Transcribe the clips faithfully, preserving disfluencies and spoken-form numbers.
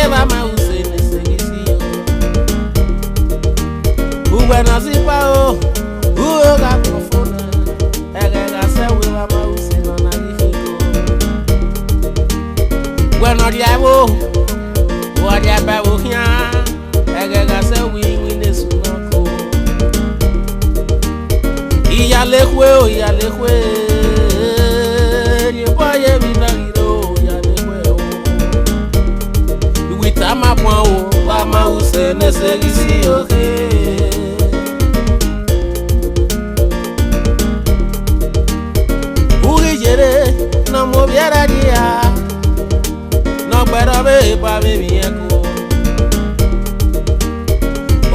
Evba ma use ne sẹgisi. Uwẹ na si pa o, uwẹ gha kpọnfọn na, ẹghẹ gha sẹ wẹ evba ma use nọ na ghi khin ko. Wẹ ne ọ rhie ẹvbo, wẹ ọ rhie ẹbẹvbo khian, ẹghẹ gha sẹ wẹ iwinna esu na ko. Iyalekhue o, iyalekhue, rhie obọ ye emwi na ghi ro, iyalekhue o. Iwita ma buan o, wa ma use ne sẹgisi okhe. Ughi yere ne ọ mu ovbi ẹre rhia, ne ọ gbe ẹre ọvbehe ba vbe emwi ẹko.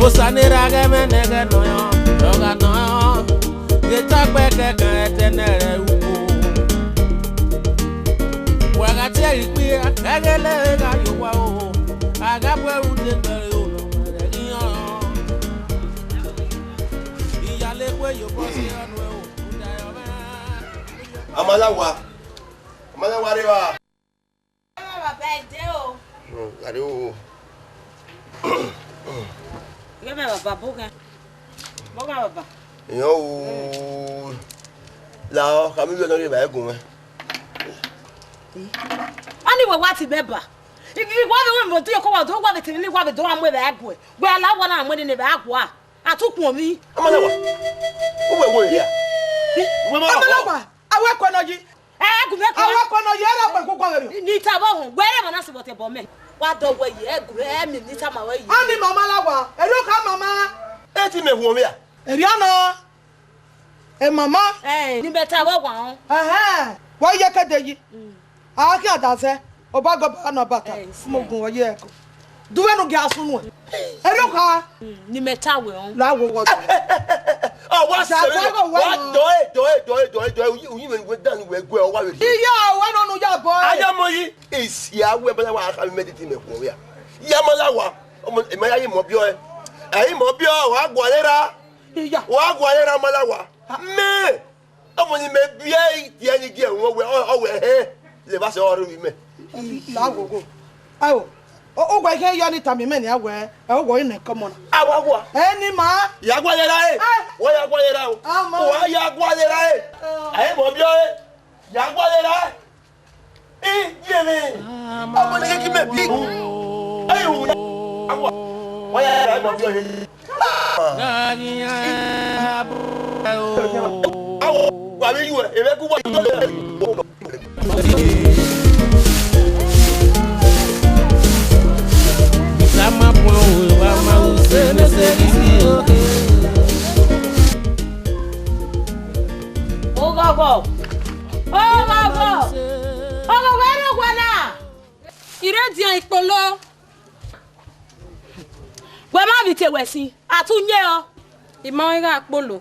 Osa ne erha ghẹ mwẹ ne ẹghẹ nọ yọ, ọ gha nọ yọ, ghe tọkpẹ kẹkan ẹtẹ nẹ rẹ uko. Wa gha tie ẹre ikpia, ẹghẹ lẹ gha ye owa o, a gha bu ẹre ude gbẹre o, nọ ma rẹ ghi họn. Iyalekhue ye obọ si ọnu ẹro, uda ẹre ọ mwẹ. Amalawa, Amalawa rre evba. Baba, ẹ dee o. Mm, gha rre o. Ghẹ mẹ baba, boghan. Boghan baba. Iyan o. La ọ, khama ivbi nọ rre evba ẹgun mwẹ. Ọni wẹ wa ti mẹ ba. Ibi wa vbe wẹ mo do yọ ko wa do wa vbe tene ni wa vbe do wa mu evba ẹguẹ. Wẹ ala wa na mu ne evba ẹguẹ. A tu khuọnmwi. Amalawa. Uwẹ wo ya? Wẹ ma Amalawa, a wẹ ẹko nọ yi. Ẹ, gu mẹ kua. A wẹ ẹko nọ yi, ẹ rẹ ọkpa ẹko kua vberriọ. Ni tama họn, wẹ rẹ emwa na sẹ vbe otọ ẹbọ mẹ. Wa dọ wẹ yi, ẹ gu, ẹ mi ni tama wẹ yi. A ni mama la wa, ẹ rẹ okha mama. Ẹ ti mẹ huọnmwi a? Erriọ nọ. E mama. Ẹ, ni mẹ ta vbe ọwa họn. Ẹhẹn, wẹ ye kede yi. A khian da zẹ, obọ gọbọ nọ bata, Ẹ, isi mo ẹ. Gun wẹ ye ẹko. Du vbene u gia sunu ẹn. Erriọ okha. Mm, ni mẹ ta wẹ họn. La wo wọ. Ọ wa Zagua sẹ gọ wẹ wa nọ. Dọe, dọe, dọe, dọe, dọe, uyi, uyi mẹ wẹ dan wẹ guẹ, ọ wa vbe. Iya, wẹ nọ nu ya bọ. Aya mọ yi, isi a wẹ bala wa kha mẹ titi mẹ khuọ ya. Ya ma la wa, ọmọ, ẹ ma ya yi mọ biọ ẹ. Ẹ yi mọ biọ, wa gualẹ ra. Iya. Wa gualẹ ra ma la wa. Mẹ, ọmọ ni mẹ biẹ, tiẹ ni giẹ wọn wẹ, ọ, ọ wẹ hẹ. Lẹ ba sẹ ọrẹ ri mẹ. La wo wo. Ayo. O, o, wẹ khe yọ ni tama imẹ nian wẹ, ẹ, o wẹ ọre nẹ kọmọ na. A wa gua. Ẹ ni ma. Ya gualẹ ra e. Ẹ. Wa ya gualẹ ra o. A ma. Wa ya gualẹ ra e. Ẹ. Ẹ mọ biọ e. Ya gualẹ ra e. I ye mẹ. Ọmọ ni ki mẹ bi. Ẹ hu. A wa. Wa ya ra e mọ biọ e. Awo, wa vbe yu ẹ, ẹ vbe gu wa. Oghọghọ, oghọghọ, oghọghọ ẹre owa na. I re dian ikpolo. Wẹ ma vbe te wẹ sin, a tu yẹn ọ. I ma ọẹn gha kpolo.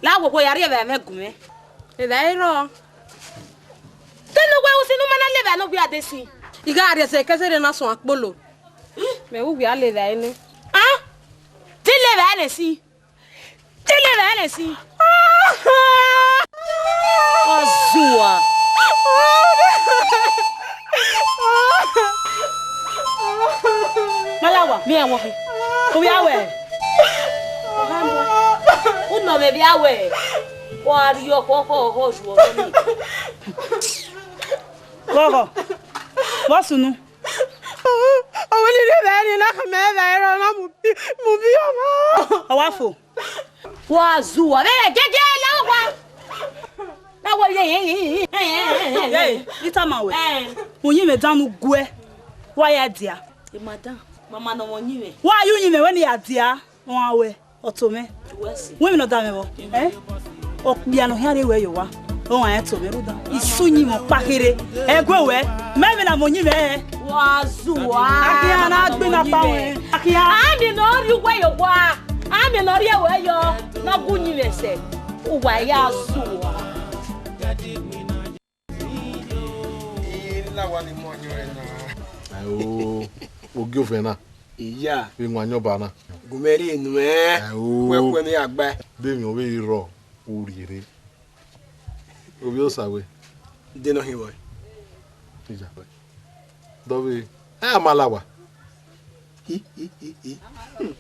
La wo wo ya rhie vbe ẹmwẹ gun mwẹ. Evba i rrọọ. Te ne uwẹ usin ne u ma na le evba ne ọ gbe a de sin. I gha rhie ẹzẹ kẹzẹrẹ na suẹn kpolo. Mẹ wu wia le evba ẹre nẹ. A? Te le evba ẹre sin. Te le evba ẹre sin. Ọ zua. Malawa, mi ẹnwọ khin. Ovbi awẹ. U nọ mwẹ vbe awẹ. Wa rhie ọkhọ, ọkhọ, ọkhọ, ju ọmọ ni. Ghọghọ. Vbọ sunu? Ọvbene I rhie vbe ẹre na khama ẹre vbe ẹre, ọ na mu bi, mu bi ọmwa. Ọ wa fo. Wa zuwa vbe gege la wa. Na wo ye ye ye. Ye, I tama wẹ. Eh. Uyinmwẹ dan ne u guẹ. Wa ya dia. E madam, mama nọ mwẹ uyinmwẹ. Wa ya uyinmwẹ wẹ ne I ya dia. Wan wẹ. Ọ to mwẹ. Wẹ si. Wẹ emwi ne ọ da mwẹ vbọ? Eh? Okpia ne ọ khian rre wẹ ye owa. Ọ wan ẹn to mwẹ rhunmwuda. I su uyinmwẹ ọkpa kherhe. Ẹguẹ wẹ. Mẹ vbe na mu uyinmwẹ hẹ. Wa zuwa. Akhian na gbe na kpa wẹ. Akhian. Ami ne ọ rhie uwẹ ye owa. Ami ne ọ rhie wẹ yọ. Ne ọ gu uyinmwẹ sẹ. Uwa ya zuwa. I la wa ni mu ọyọnrẹn na. Ayo, ogie ofẹn na. Iya. Vbe wọn ayọn ba na. Gu mẹ rhie nuẹn. Ayo. Wẹ kuẹ ne ya gbae. De emwi ọ vbe rrọọ, u rhie rre. Ovbi osa wẹ. De nọ hin vbọ? Iya. Dọvbe, A ma la owa. Hi, hi, hi, hi. Hmm.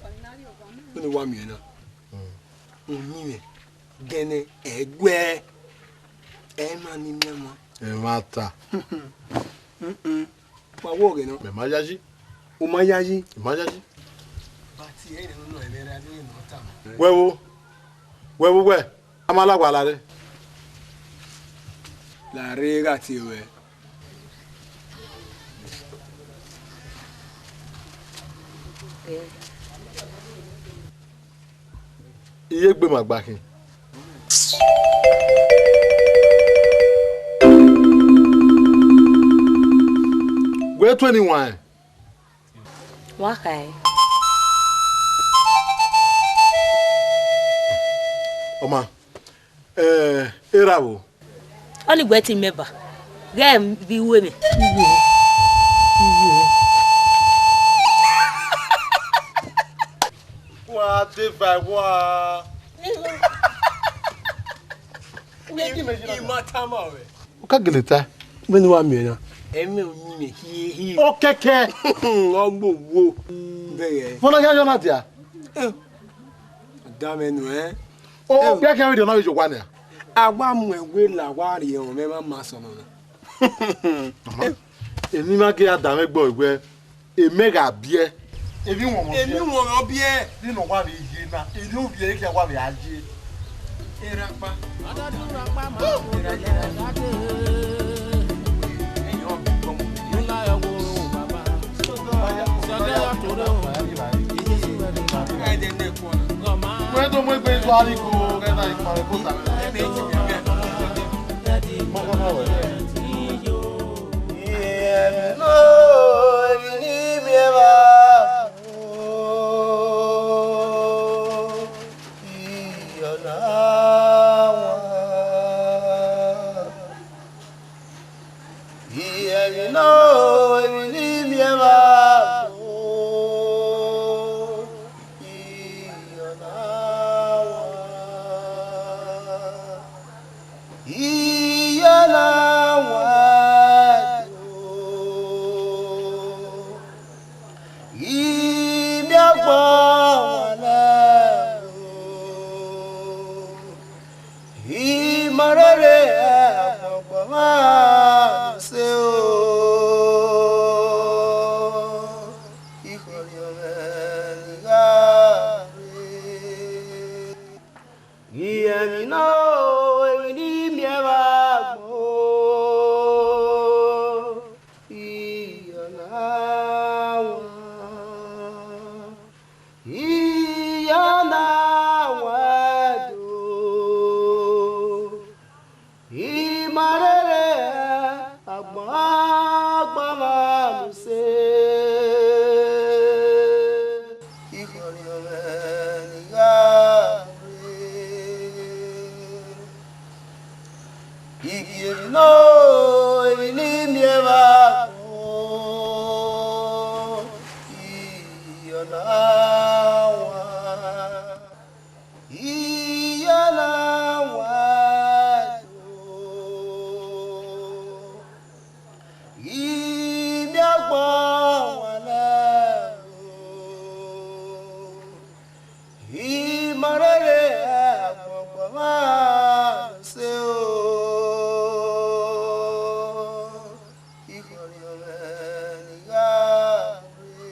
Vbene wa miẹn na. Uyinmwẹ gẹnẹ ẹguẹ. Ẹ ma ni miẹn ọmwa. Ẹmwata. Mm-mm. Wa wo ghe nọ. Mẹ ma yayi. U ma yayi. Mẹ ma yayi. But ẹ i rẹn nọ, ẹ i rẹn nọ, ẹ i rẹn nọ, ọ tama. Wẹ vbo? Wẹ vbo wẹ? A ma la owa la rre. La rre gha tie ruẹ. Iye gbe ma gba khin. Wẹ tuẹ ni wan. Wa khae. Ọ ma, eh, erha vbo? Ọni wẹ te mẹ ba, ghẹ vbe iru mwẹ. Wa de va wa. I ma tama ruẹ. U ka gele ta, vbene wa miẹn na. Ẹmwẹ uyinmwẹ hiehie. Okẹkẹ. Ọ gbe owo. Bẹghe. Fọna ya yọ na dia. Da mwẹ nuẹn. O, bia khian vberriọ na vbe ye owa nia. A wa mu ẹwe la wa rrie ọmwẹ ma ma sọnọ na. Mama, emwi ma ghi a da mwẹ gbe wẹ, emẹ gha biẹ. Emwi wọnmwẹ ọ biẹ. Emwi wọnmwẹ ọ biẹ. Nene ọ wa vbe ye na, eni ovbi ẹre khian wa vbe a ye. Erha ọkpa. Wẹ do mu egbe tuari ko ghẹ na ikpọnrẹn ko sa. Iye emwi nọ, emwi ne I miẹn vbe agbọn, iye ọna wan. Iye ọna wan do, I miẹn agbọn wan nẹ o. I ma rherhe agbọn ọmwa se o, I khọriọn mwẹ ne I gha rre. Iye emwi nọ, emwi ne I miẹn vbe agbọn, iye ọna wan. Iye ọna wan do, I ma rherhe agbọn, agbọn ọmwa mu se. I khọriọn mwẹ ne I gha rre. Iye emwi nọ, emwi ne I miẹn vbe agbọn, iye ọna wan, iye ọna wan do, I miẹn agbọn wan nẹ o. I ma rherhe agbọn ọmwa se o, I khọriọn mwẹ ne I gha rre.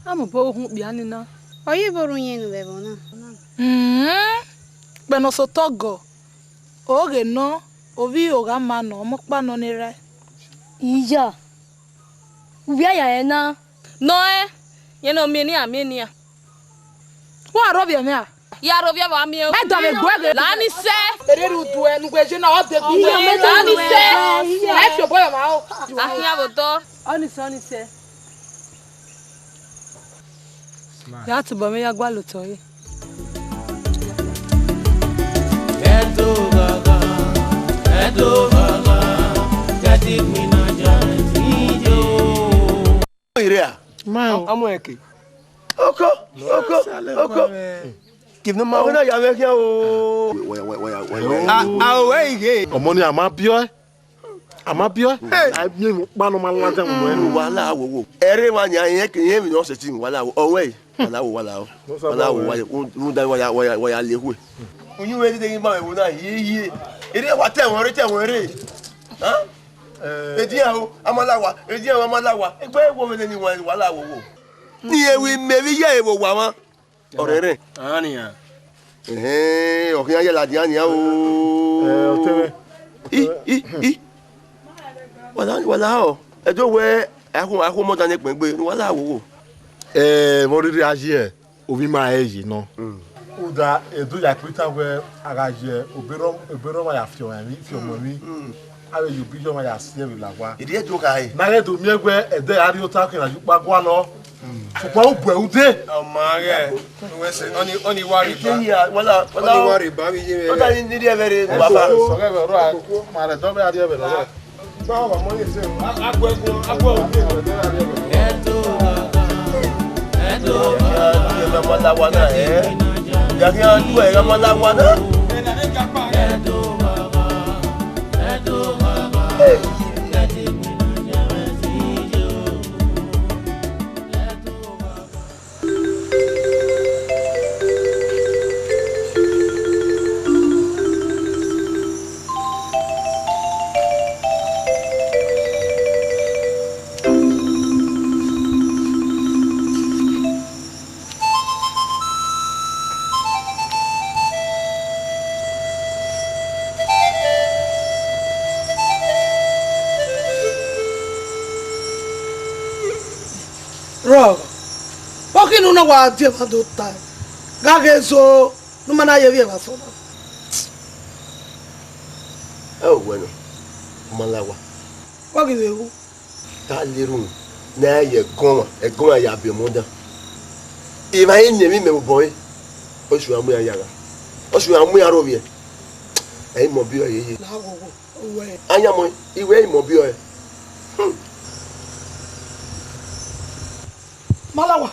A mobọ ru uhunmwu okpia nii na. Ọ ye vbe rhunmwuda vbe ẹvbo na. Hmm, kpẹnnọ sẹ otọ gọ, oghe nọ, ovbi ogha ma nọ, ọmọ ọkpa nọ ne erha. Iya, u vbe a ya rẹn na? Nọ ẹ, rẹn ne ọ miẹn nian, miẹn nian. Wa rhovbiẹ mwẹ a? Ya rhovbiẹ vbe a miẹn o. Ẹ dọmwẹ egbe ghe. La ni sẹ. Erere udu ẹ ne uwẹ ye na, ọ de gbe. Iya, mẹ la ni sẹ. Ẹ fi obọ yọ ma o. A khian vbe odọ. Ọ ni sẹ, ọ ni sẹ. Ya tobọ mwẹ ya gualọ otọ re. Amọ ẹke. Oko, oko, oko. Give no man. Ọmọ na ya vbe khian o. A, a, o, ẹ, ighe. Ọmọ ni a ma biọ ẹ. A ma biọ ẹ. Hey. A miẹn emwi ọkpa ne ọ ma ladian mu ẹre. Wala wo wo. Ẹre wa yan yẹn ke yẹn emwi ne ọ sẹtin wala wo. Ọwẹ. Wala wo, wala wo. Wala wo, wala wo. U, u da wala, wala, wala le hue. Uyin wẹ dede ghi ma vbe wo na, ye, ye. Ere wa tẹ wọn re, tẹ wọn re. Ha? Eh. Edian o, amalawa, edian o, amalawa. Egbe wo vbe ni wa, wala wo wo. Ni ewi mẹ vbe ya evo wa ma. Ọrẹrẹ. Ania. Ẹhẹn, ọ khian ye ladian nian o. Eh, ọtẹn mwẹ. I, i, i. Wala, wala o. Ẹdo wẹ, a khu, a khu ọmọ dan ne kpẹn gbe, wala wo wo. Eh, vbe ọ rhirhi a ye, ovbi ima ẹre ye nọ. Mm. Uda, Edo ya kpe ita wẹ a gha ye, obọ erha, obọ erha ọmwa ya fi ọmwa emwi, fi ọmọ emwi. Mm. Avbe ye obọ iye ọmwa ya si ẹvbo la owa. Erriọ Edo kha re. Ne a ghẹ do miẹn wẹ ẹdẹ a rhie ota khian na ye ukpa gualọ. Sokpan u bu ẹre ude. Ọ ma ghẹ. Wẹ sẹ, ọni, ọni wa rhie ba. Eje ya, wala, wala. Ọni wa rhie ba vbe iye mwẹ. Ọta ni, ni rhie ẹvbo rre, baba. Sọghe ẹvbo rrọọ, ma rẹ dọ mwẹ a rhie ẹvbo rrọọ. Gba ọmọ ye sẹ. A, a gbẹ gun, a gbẹ gun. Ẹdọ, ẹdọ, ẹdọ. Ya khian du ẹ, ya ma la wa na. Ẹdọ, ẹdọ. Hey. Rọ, ọ ghi ne u na wa die emwa do tae, gha ghe zo ne u ma na ye vbiẹ vbe asọn na. Ẹ o wẹ nọ, ọ ma la wa. Wa ghi vbe ru. Te a le erhunmwu ne a ya ẹgọmwa, ẹgọmwa ya biẹ ọmọ dan. Emwa i miẹn emwi mẹ vbe obọ ẹre, ọ sẹ uwa mu iran ya gha, ọ sẹ uwa mu iran rre ovbiẹ. Ẹ i mọ biẹ ọre yeye. La ghogho, uwẹ. Ayamọ, I wẹ I mọ biẹ ọre. Hmm. Malawa,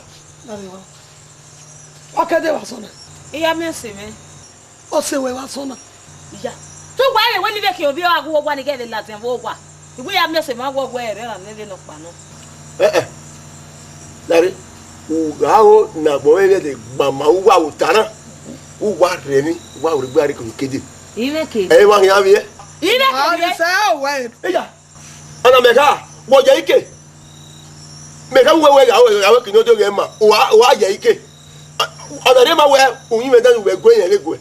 wa ke de vbe asọn na. I ya miẹn ọse mwẹ. Ọse wẹ vbe asọn na. Iya. Te uwa rẹn wẹ ne I vbe khian ovbi ọghe uwa ni ghẹ vbe ladian vbe owa. I wẹ ya miẹn ọse mwẹ wẹ ọ wẹ ẹrẹ ra nene nọkpa nọ. Ẹ ẹ. Lare, u gha ho ne agbọn mwẹ vbe ẹdẹ gba ma uwa vbe ota na, uwa rhie emwi, uwa rhie egbe a rrie kevbe kede. I mwẹ ke. Ẹ i wa khian vbiẹ. I mwẹ ke. Ọni sẹ owẹ. Iya. Ọna mẹ kha, wẹ ọ ya ike. Mẹ kha wẹ wẹ gha wẹ gha wẹ kene ọ do ghẹ ma, uwa, uwa ya ike. Ọna rre ma wẹ uyinmwẹ dan ne uwẹ gue yẹn vbe guẹ.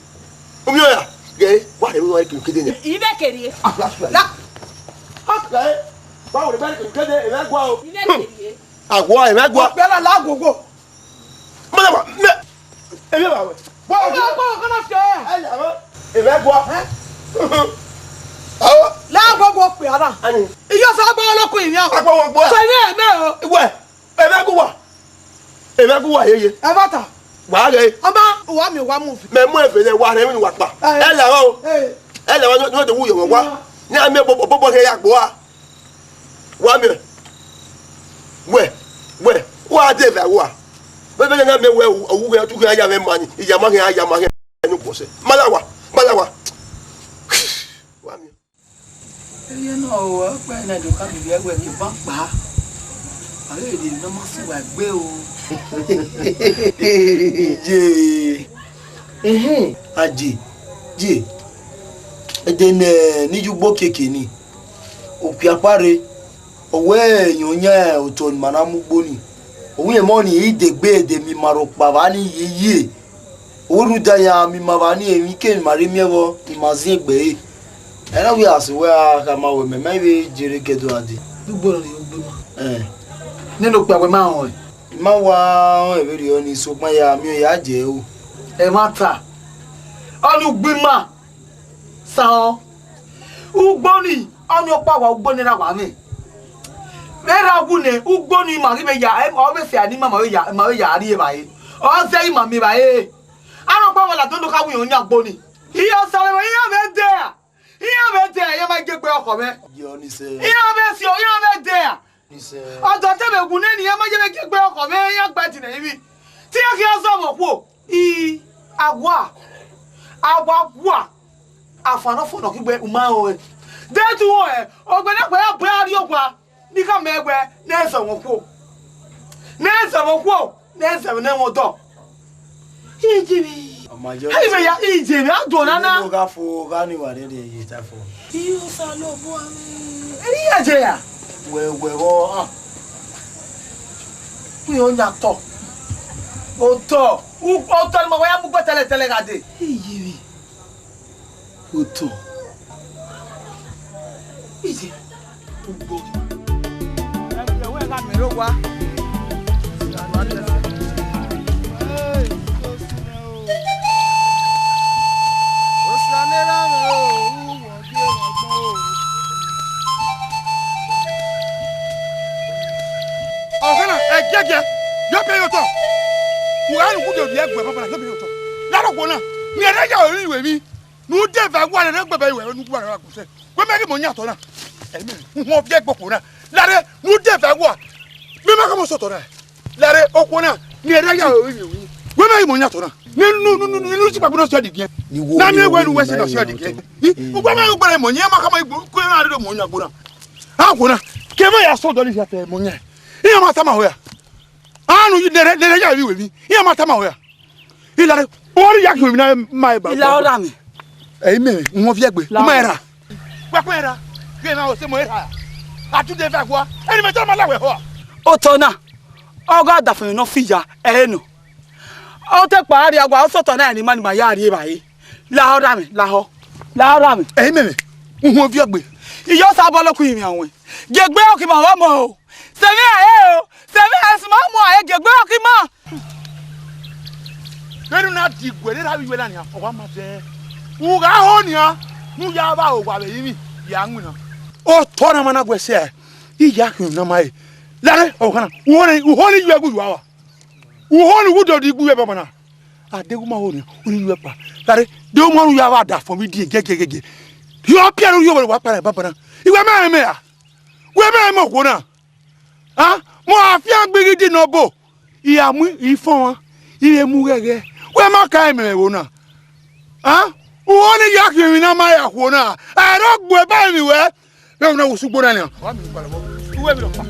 U miẹn ọra, ghẹ, wa rhie emwi uwa rrie kevbe kede nian. I mwẹ ke rrie. Afla, afla. La. Afla, eh. Wa rhie egbe a rrie kevbe kede, emwa gua o. I mwẹ ke rrie. Agua, emwa gua. Ọkpẹ na la ghogho. Mama, mẹ, emwi ba wẹ. Wa, wa, wa, wa, wa, wa. Ẹ la, wa. Emwa gua. Ẹ? Awo. La ghogho ọkpẹ na. Ani. Iyo sa gba lo ku iyọ. Agba wo gbo. Sọ yẹn mẹ o. Wẹ, emwa gua. Emwa gua yeye. Ẹ bata. Wa ghe. Ọma, uwa miẹn uwa mu. Mẹ mu ẹfe nẹ wa rhie emwi ne uwa kpa. Ẹ. Ẹ la o. Ẹ. Ẹ la wa, no, no, de wu yọ wa. Iya. Ni a miẹn bọbọ, bọbọ rhie ya gbo a. Wa miẹn. Wẹ, wẹ, wa de vbe awa. Vbe vbe na miẹn wẹ, owu ghẹ, otu ghẹ ya mwẹ mani, iyama ghẹ, ayama ghẹ, ẹnu gbọsẹ. Malawa, malawa. Wa miẹn. Eye na o, ọkpa na do ka bibi ẹwẹ ke ba kpa. A ghi de ne ọ ma si uwa egbe o. Iye. Ehẹn, aje, je. Ẹdẹ ne, ne I ye ugbo keke ni. Okpia kpa rre, ọ wẹ, yọn yan otọ ne ima na mu ugbo ni. Ọ wẹ, emọ ni, I degbe, de mi ma rhọkpa vba ni ye ye. Ọ wẹ rhunmwuda iran miẹn ima vba ni, emwi ke ne ima rre miẹn vbọ, ima ziẹn egbe ẹre. Ẹ na wẹ a sẹ wẹ a khama wẹ mẹ ma i vbe jere gẹdẹ a dee. Ugbo nọ ni ugbo ima. Ẹn. Nene okpia wẹ ma họn ẹn. I ma wa họn ẹn vberriọ ni, sokpan ya miẹn ya je o. Ẹmwata. Ọni ugbo ima. Sa họn. Ugbo ni, ọni ọkpa wa ugbo ne erha wa mwẹ. Vbe erha wu nẹ, ugbo ni ima ghi vbe ya, ọ vbe sẹ ne ima ma vbe ya, ma vbe ya rri evbare. Ọ zẹ ima miẹn evbare. Arọkpa wa la dondo kha winna yan ugbo ni. Iye Osanobua, iran vbe dẹ a. Iran vbe dẹ a, iran ma gie egbe ọkhọ mwẹ. Iran vbe si o, iran vbe dẹ a. Ọdọ te vbe wu nene iran ma ye vbe gie egbe ọkhọ mwẹ iran gba dinna emwi. Te iran khian zọ mwẹ okhuo. I, a wa, a wa wa. Afuan nọ fo nọ kugbe u ma rẹn ọnrẹn. De tu rẹn, ogbẹnẹkpa ya bu ẹre rrie owa. Ne I khama ẹn wẹẹ, ne ẹ zẹ mwẹ okhuo. Ne ẹ zẹ mwẹ okhuo, ne ẹ zẹ mwẹ ne ẹmwẹ ọdọ. Iye emwi. Ọ ma yọ. Ẹ i vbe ya, iye emwi, a do nana. Nene gha fo, gha ni wa rere ye ta fo. Iyo Osanobua mwẹ. Ẹ i ya je ya. Wẹ, wẹ vbọ, ah. Wẹ ọ yan otọ. Otọ. U, otọ ne ma wa ya mu gbe tẹlẹtẹlẹ gha dee. Iye emwi. Otọ. Iye. Ugbo. Ẹ wẹ gha mẹ rre owa. Osiame ra mwẹ o, uwọ gie mwẹ ọgbọn o. Ọghana, ẹgiẹgiẹ, yọ biẹ ye otọ. Wẹ a nu gude ovbi ẹgbẹ babana, yọ biẹ ye otọ. Lare okhuo na, ne ẹrẹ ya ore ivbi emwi. Ne u de vẹ wa rere egbe vbe iwẹ ne u wa rre agbusẹ. Wẹ mẹ ghi mọ yan otọ na. Ẹmẹ, uhunmwu ovbi ẹgbẹ okhuo na. Lare, ne u de vẹ wa. Mẹ ma gha mọ sẹ otọ na. Lare, okhuo na, ne ẹrẹ ya ore ivbi emwi. Wẹ mẹ ghi mọ yan otọ na. Ne nu, nu, nu, nu, nu, si kpakpo nọ si ọdidin. Na miẹn wẹ ne uwẹ si nọ si ọdidin. Ugbẹn ma ghi gbẹrẹ mọ yan, ma khama igbo, ko na rre mọ yan gbo na. A okhuo na, ke mẹ ya sẹ odọ ni hia te mọ yan. Iran ma tama hoya. Anu yi nẹrẹ, nẹrẹ ya ivbi emwi. Iran ma tama hoya. Ilare, ori ya gbe mi na ma e ba. Ila ọra mi. Ẹ i mẹ, wọn fi ẹgbe. La. Ma era. Wa kpẹ era. Ghe na o se mo era. A tu de va gua. Ẹni mẹ tọ ma la wẹ hua. Otọ na, ọ gha dafẹn nọ fi ya, ẹ nọ. Ọ te kpa rria gua, ọ sọtọ na ni ma ni ma ya rrie evbare. Lahọ da mwẹ, lahọ. Lahọ da mwẹ. Ẹ i mẹ mẹ, uhunmwu ovbi ẹgbe. Iyọ sa bọlọ ku ivbian ruẹn. Gie egbe ọkima vbe ọmọ o. Sẹ emwi a he o. Sẹ emwi a he, sẹ ma mu a he, gie egbe ọkima. Vbene u na di gue rre avbe iye na nian, ọ wa ma zẹ. U gha ho nian, ne u ya vbe aro owa vbe ẹrinmwi, ya winna. Otọ na ma na guẹ sẹ, I ya khian na ma re. Lare, ọvbokhan na, u ho ne, u ho ne iyuẹ gu yua wa. U ho ne uwu do di gbe uwẹ banbanna. A deghẹ u ma ho nian, u ni yu ẹkpa. Lare, de u ma ru ya vbe adafọn vbe idin gẹgẹgẹgẹ. Rhie ọpiẹre u rhie owa kpara banbanna. I wẹ mẹ rẹn mẹ ra? Wẹ mẹ rẹn mẹ okhuo na? A? Mẹ afiangbe ghi di nọ obo. I ra mu ifọnmwa, I vbe mu ghẹghẹ. Wẹ ma ka ẹmwẹ ẹvbo na? A? U ho ne I ya khian emwi na ma ya okhuo na. Ẹre ọ gbe ba emwi wẹ. Vbe una wo sugbo na nian. Uwẹ vbe nọkpa.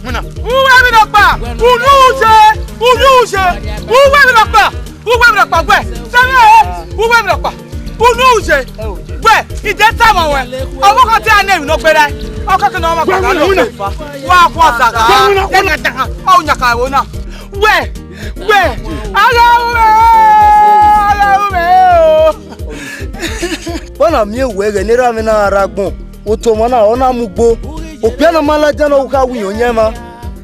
Wina. Uwẹ vbe nọkpa. Unu je. Unu je. Uwẹ vbe nọkpa. Uwẹ vbe nọkpa wẹ. Sẹmẹ. Uwẹ vbe nọkpa. Unu je. Wẹ. Ide tama wẹ. Ọmọ kan te a nẹ emwi nọ gbe ra. Ọ ka ke nọ ma gbagba lo. Wa kwa zaga. Ọ nyaka ẹvbo na. Wẹ. Wẹ. Agha ru mẹ. Agha ru mẹ o. Vbọna miẹn wẹ ẹghẹ ne erha mwẹ na gha rre agbọn, otọ ọmwa na, ọ na mu ugbo. Okpia ne ọ ma ladian ne ọ kha winna oyan mwa.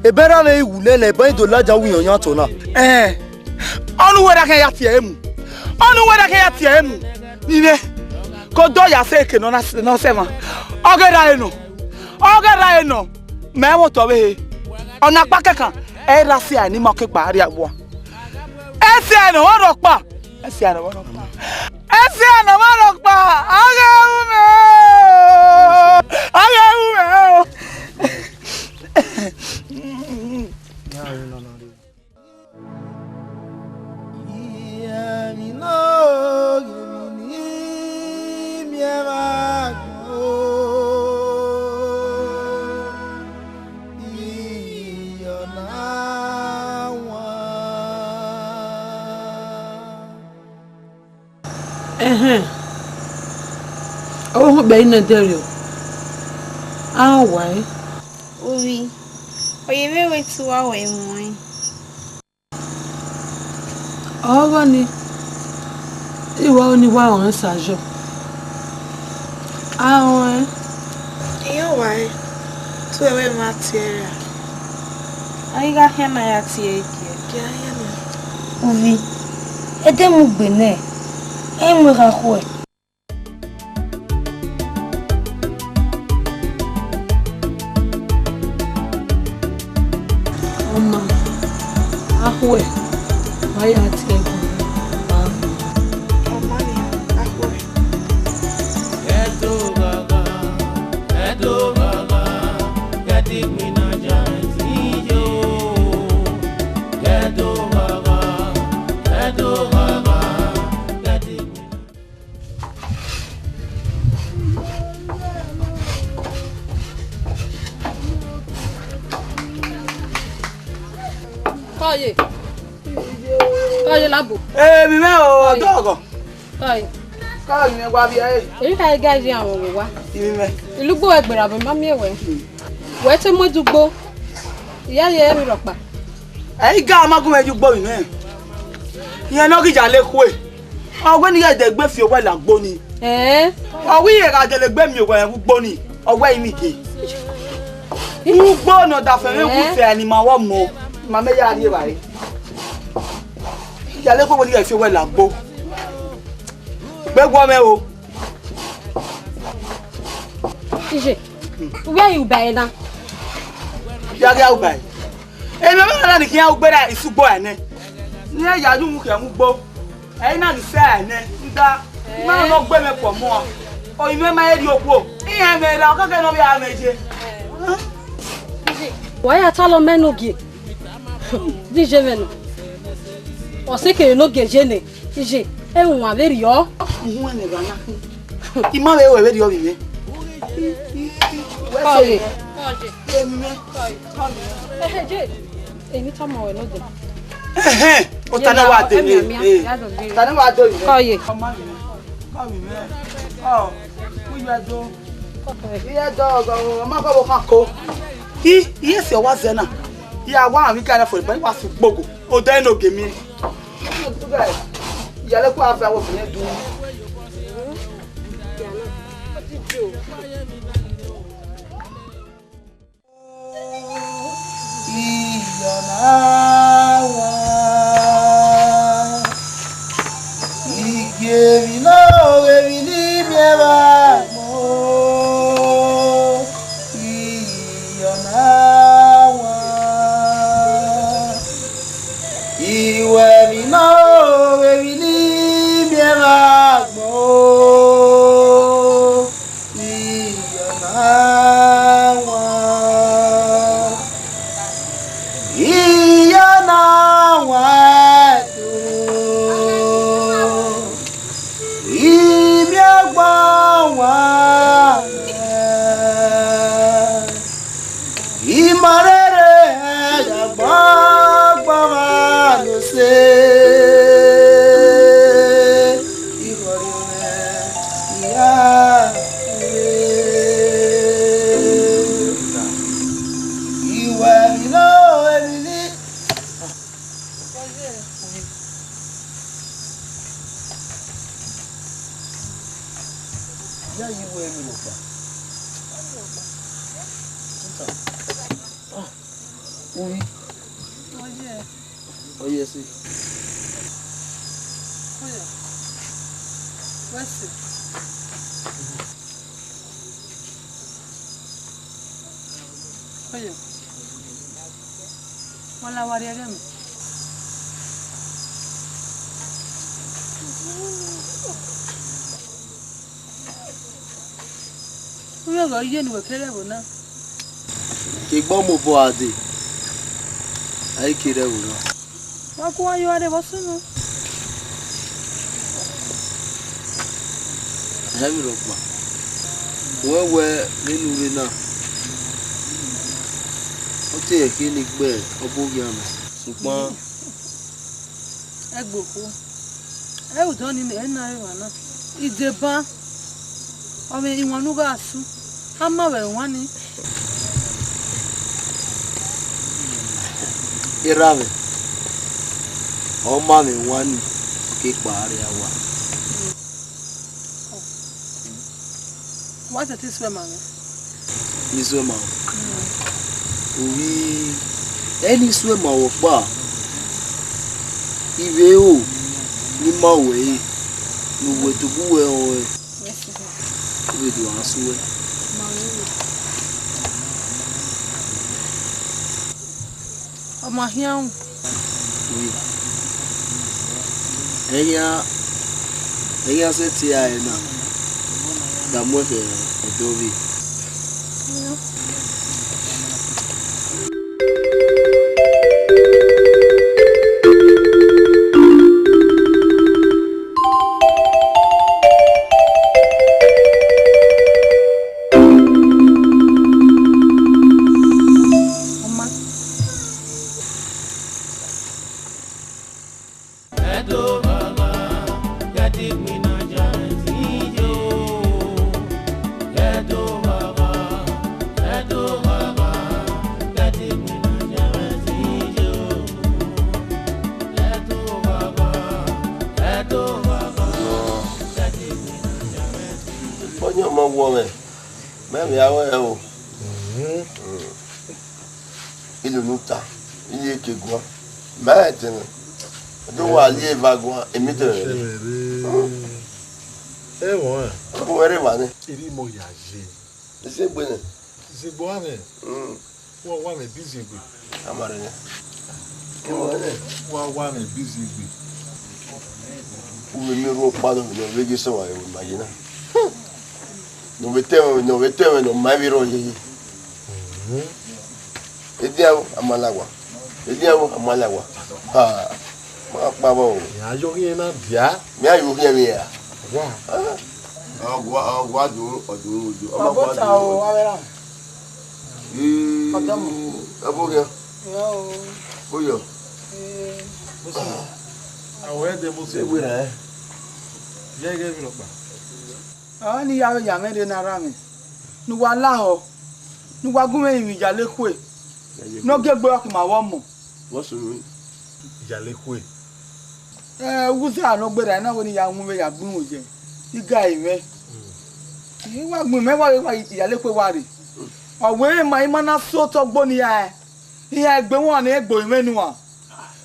Ebe erha mwẹ i wu nẹ, ne ẹban i do ladian winna oyan otọ na. Ẹn, ọnii uwẹ ra khian ya tie ẹre mu. Ọnii uwẹ ra khian ya tie ẹre mu. Nene, ke odọ ya sẹ eke ne ọ na, ne ọ sẹ mwa. Ọ ghe ra ẹre nọ. Ọ ghe ra ẹre nọ. Mẹ vbe otọ ọvbehe. Ọ na kpa kẹkan, ẹ i ra sẹ ne ima ke kpa rria vbua. Ẹse ne ọ rhọkpa. Ẹse ne ọ rhọkpa. Ẹse ne ọ rhọkpa. Agha ru mẹ o. Agha ru mẹ o. Ẹhẹn, ọ vbe uhunmwu ikpia nẹ dẹrriọ, a rẹn owa ẹre. Ovbi, ọ ye vbe wẹ te uwa wẹ muẹn. Ọghọ nii, I wa ru ne I wa rẹn sa yọ. A rẹn ọnrẹn. Iran wa ẹn, te uwẹ ma tie ẹre ra? A i gha khian na ya tie ẹre gie. Gie a khian na. Ovbi, ẹdẹ mu gbe nẹ, ẹ i mu erha khuẹ. Ọna, a khuẹ, ma ya tie ẹre gie. Ọma nia, a khuẹ. Ẹdo ghagha, ẹdo ghagha, Oye. Oye labo. Emwi mwẹ o, ọdọgọ. Oye. Ka emwi mwẹ wa via e. Eyi ka ga ji awon wa. Emwi mwẹ. Ilugbo ẹgbẹra vbe ma miẹn wẹ. Wẹ te mu ẹdugbo. Iya ye emwi rhọkpa. Ẹ i ga ma gu mwẹ ye ugbo vbe mwẹ. Iran ne ọ ghi ya le khue. Ọ wẹ ne I ghẹ dẹ egbe fi owẹ la ugbo ni. Ẹẹn. Ọ wẹ I ghẹ gha dẹ egbe miẹn owẹ vbe ugbo ni. Ọ wẹ I miẹn ike. Ugbo ne ọ da fẹmwẹ wu fẹ ni ma wẹ ọmọ. Ma mẹ ya rri evbare. I ya le khue wẹ ne I ghẹ fi owẹ la ugbo. Gbe guọ mwẹ o. Iye, uwẹ i uba ẹre na. Ya ghi a uba ẹre. Emwi ọmọ na ni khian ugbera isugbo ẹnẹ. Ne ya yu mu khian mu ugbo. Ẹ i na ni sẹ ẹnẹ. Nda, ma nọ gbe mẹ kpọ mọ. O i mẹ ma eri okhuo. Iran mẹ ra, ọ kẹkẹ nọ vbe a mẹ ye. Wa ya talọ mẹ ne ogie. Di je mwẹ nọ. Ọ sẹ kere ne ogie ye nẹ. Iye, ẹmwẹ uwan vberriọ. Uhunmwu ẹnẹ gha na khin. I ma vbe ru ẹre vberriọ vbe mwẹ. Wẹ sẹ Kọye. Emwi mwẹ. Ehe, je. Emwi tama wẹ nodẹ. Ẹhẹn, ota na wa de mwẹ. Ota na wa de mwẹ. Kọye. Kọye mwẹ. Kọye mwẹ. Ọ, u yọ do. Iye do, ọ ma kọ vbe okhan ko. I, iye si ọ wa zẹ na. I ya wa mwẹ iga na fo, but I wa su gbogo. Odẹ ne ogie miẹn. Iyaleku a fẹ wo fẹ du. Iyọna wa, igiemwi ne ọ ghe emwi ne I miẹn vbe agbọn, Iyọna wa. Iwẹ emwi ne ọ ghe emwi ne I miẹn vbe agbọn, Iyọna wa. Iyọna wa ẹto. Imiẹn ọgbọn wa, I ma rherhe ya gba ọgbọn mwa ne ose, I khọrriọ mwẹ, I ya rre. Iwẹ emwi ne ọ ghe emwi ne Ya yi wẹ emwi rhọkpa. Uhi. Oye. Oye, ẹse. Oye. Oye. Wẹ la wa rrie ẹghẹ mẹ. Uwẹ ghẹ ọ ye ne uwẹ kere ẹvbo na. Ke egbe mobọ a dee, a i kere ẹvbo na. Wa gu uwa ye uwa rre vbe ọ sunu. Ẹmwẹ rhọkpa, wẹ wẹ vbene u rre na, ọ te ẹre khe ne I gbe ọghe oghian mẹ, sokpan. Ẹgbokhuo, ẹ i ru dọ nii, ẹ i na re emwa na. Ideba, ọ mwẹ iwan ne u gha su, a ma vbe ẹmwẹ iwan nii. Erha mwẹ, ọ ma mwẹ iwan nii, ọ ke kpa rria owa. Wa sẹtin suẹ ma mwẹ. Ne I suẹ ma ruẹ? Ovbi, ẹ ne I suẹ ma ruẹ ọkpa, I vbe ro ne I ma ruẹ ẹre, ne uwẹ tobọ uwẹ rẹn ọnrẹn, u vbe do gha suẹ. Ọ ma khian ru. Ẹ i khian, ẹ i khian sẹtin ra ẹre na, da muẹn khẹ ọdọ vbe. Ọ ma. Wọ mwẹ, mẹ vbe aro ẹre o. Ilulu ta, iye ke guan. Mẹ a tẹn mwẹ. Do wa lie eva guan, emi tẹn mwẹ. Ẹmwẹ. Ọ bu ẹre wa nẹ. Iri mọ ya ye. Ese gbe nẹ. Zegbe ọnrẹn. Wa wa mwẹ bi zegbe. Amare nẹ. Wa wa mwẹ bi zegbe. Uwẹ mi ru ọkpa nọ, vbe ghi sẹ wa ẹvbo ma ye na. Ne ọ vbe tẹ mwẹ, ne ọ vbe tẹ mwẹ ne ọ ma vbe rrọọ yeye. Edian amalawa. Edian amalawa. Ha. Ma kpa vbọ o. Ya yo ghi na dia. Mi a yo ghi ẹmwẹ ya. Wa. Ọgua, ọgua dun, ọdun, ọdun. Ọ ma gua dun. Avbe ra. Ee, ọdọmọ. Ẹ bo ghian. Yo. Bo yọ. Ee. Awẹ de mo se. Ewé rẹ. Ye ge mi rọkpa. Ọ ni ya ya mwẹ rre ne a ra mwẹ, ne uwa lahọ, ne uwa gu mwẹ rinmwian Iyalekhue, ne ọ gie egbe ọki ma vbe ọmọ. What's wrong? Iyalekhue. Ẹ, uwu zẹ ne ọ gberra na wẹ ne I ya winmwẹ ya gbe iwun ye, I ga ẹre mwẹ. I wa gbẹn mẹ wa, wa Iyalekhue wa rre. Ọ wẹ ma ima na so otọ gbo ne iran, iran egbe wọn ne egbe mwẹ nuan.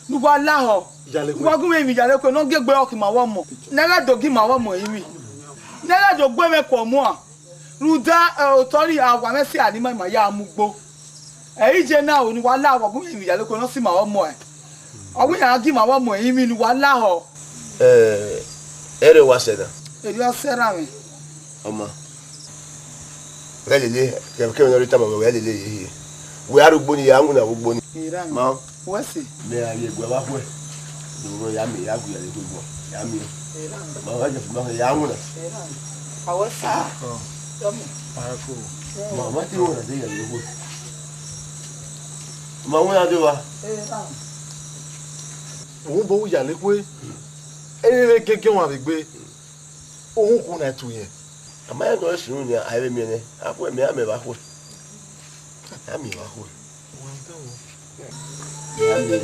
Ne uwa lahọ, Iyalekhue. Uwa gu mwẹ rinmwian Iyalekhue, ne ọ gie egbe ọki ma vbe ọmọ, ne ẹ ghẹ do gi ma vbe ọmọ rinmwi, ne ẹ ghẹ do gbe mwẹ kuọ muan. Rhunmwuda, ẹ, otọ ni a wa mwẹ sẹ a ni ima ima ya mu ugbo. Ẹ i je na o, ne uwa la, wa gu mwẹ rinmwian Iyalekhue ne ọ si ma vbe ọmọ ẹre. Ọ wẹ iran gi ma vbe ọmọ rinmwi ne uwa lahọ. Ẹ, ẹre wa sẹ na. Erriọ ọ sẹ ra mwẹ. Ọma. Ghẹ lele, kevbe kevbe ne ọ rre tama mwẹ, ghẹ lele ye hie. Wẹ arhugbo ni ya winna vbe ugbo ni. Erha mwẹ. Ma. Wẹ sẹ. Mẹ gha rrie ẹguẹ vbe akhuẹ. Do ya miẹn, ya gu Iyalekhue guan, ya miẹn. Erha mwẹ. Ma wa je fi ma ya winna. Erha mwẹ. A wẹ sẹ. Tọmọ. Ma, ma te winna de Iyalekhue. Ma winna de wa. Erha mwẹ. Uhunmwu obọ Iyalekhue. Ẹ i re vbe gẹgẹ ọmwa vbe egbe. Uhunmwu na tu yẹn. A ma rẹn ne ọ sunu nia, a i vbe miẹn nẹ. A khuẹ mẹ, a miẹn vbe akhuẹ. A miẹn vbe akhuẹ. A miẹn.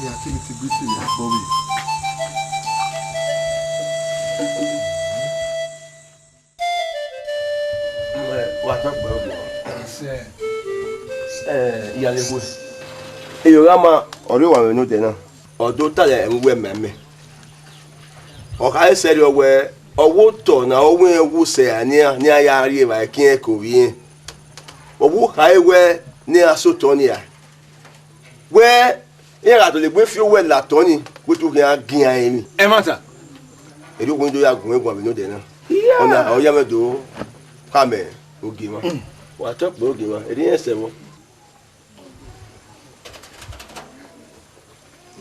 Ya kini ti gbe isi ya kpọ vbe. Wa tọ kpẹ ogie. Ẹ, Iyalekhue. Erriọ gha ma, ọ rre wa mwẹ ne odẹ na. Ọ do ta ẹmwẹ uwẹ ma mẹ. Ọ khare sẹrriọ wẹẹ, ọ wẹ otọ ne ọ wẹ irẹn wu sẹ nian, ne iran ya rri evbare ke irẹn ke ovbi irẹn. Ọ vbe khare wẹẹ ne iran sẹ otọ nia. Wẹẹ, iran gha dọlegbe fi owẹ la otọ ni, wẹ te u khian gie iran emwi. Ẹmwata. Erriọ wẹ do ya gu mwẹ guan vbe ne odẹ na. Ọna ọ ya mwẹ do khama ogie mwa. Wa tọ kpẹ ogie mwa, erriọ irẹn sẹ vbọ.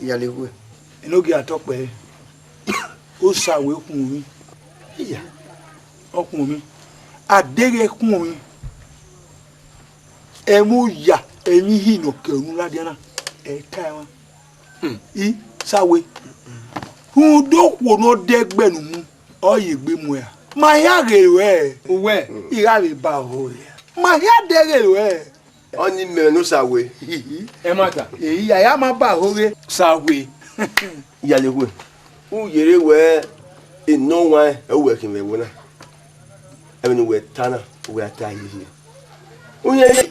Iyalekhue. Enogie a tọ kpẹ ẹre, Osawe khuọnmwi. Iya. Ọ khuọnmwi. A deghẹ khuọnmwi, ẹmwẹ oya, ẹmwẹ ihi ne ọ ke unu ladian na, ẹ i ta ẹmwẹ. I, Osawe. Rhunmwuda okhuo ne ọ dẹgbẹ ne u mu, ọ ye egbe mu ẹre. Ma hia ghe ruẹ. Uwẹ. I gha vbe ba ọhọ re. Ma hia dẹghe ruẹ. Ọni mẹ ne Osawe. Ẹmwata. Ehi, a ya ma ba ọhọ ghe. Osawe. Iyalekhue. U yerre wẹẹ, enọwanrẹn ẹ uwẹ khin vbe ẹvbo na. Ẹmwẹ ne uwẹ ta na, uwẹ a ta hiehie. U yerre.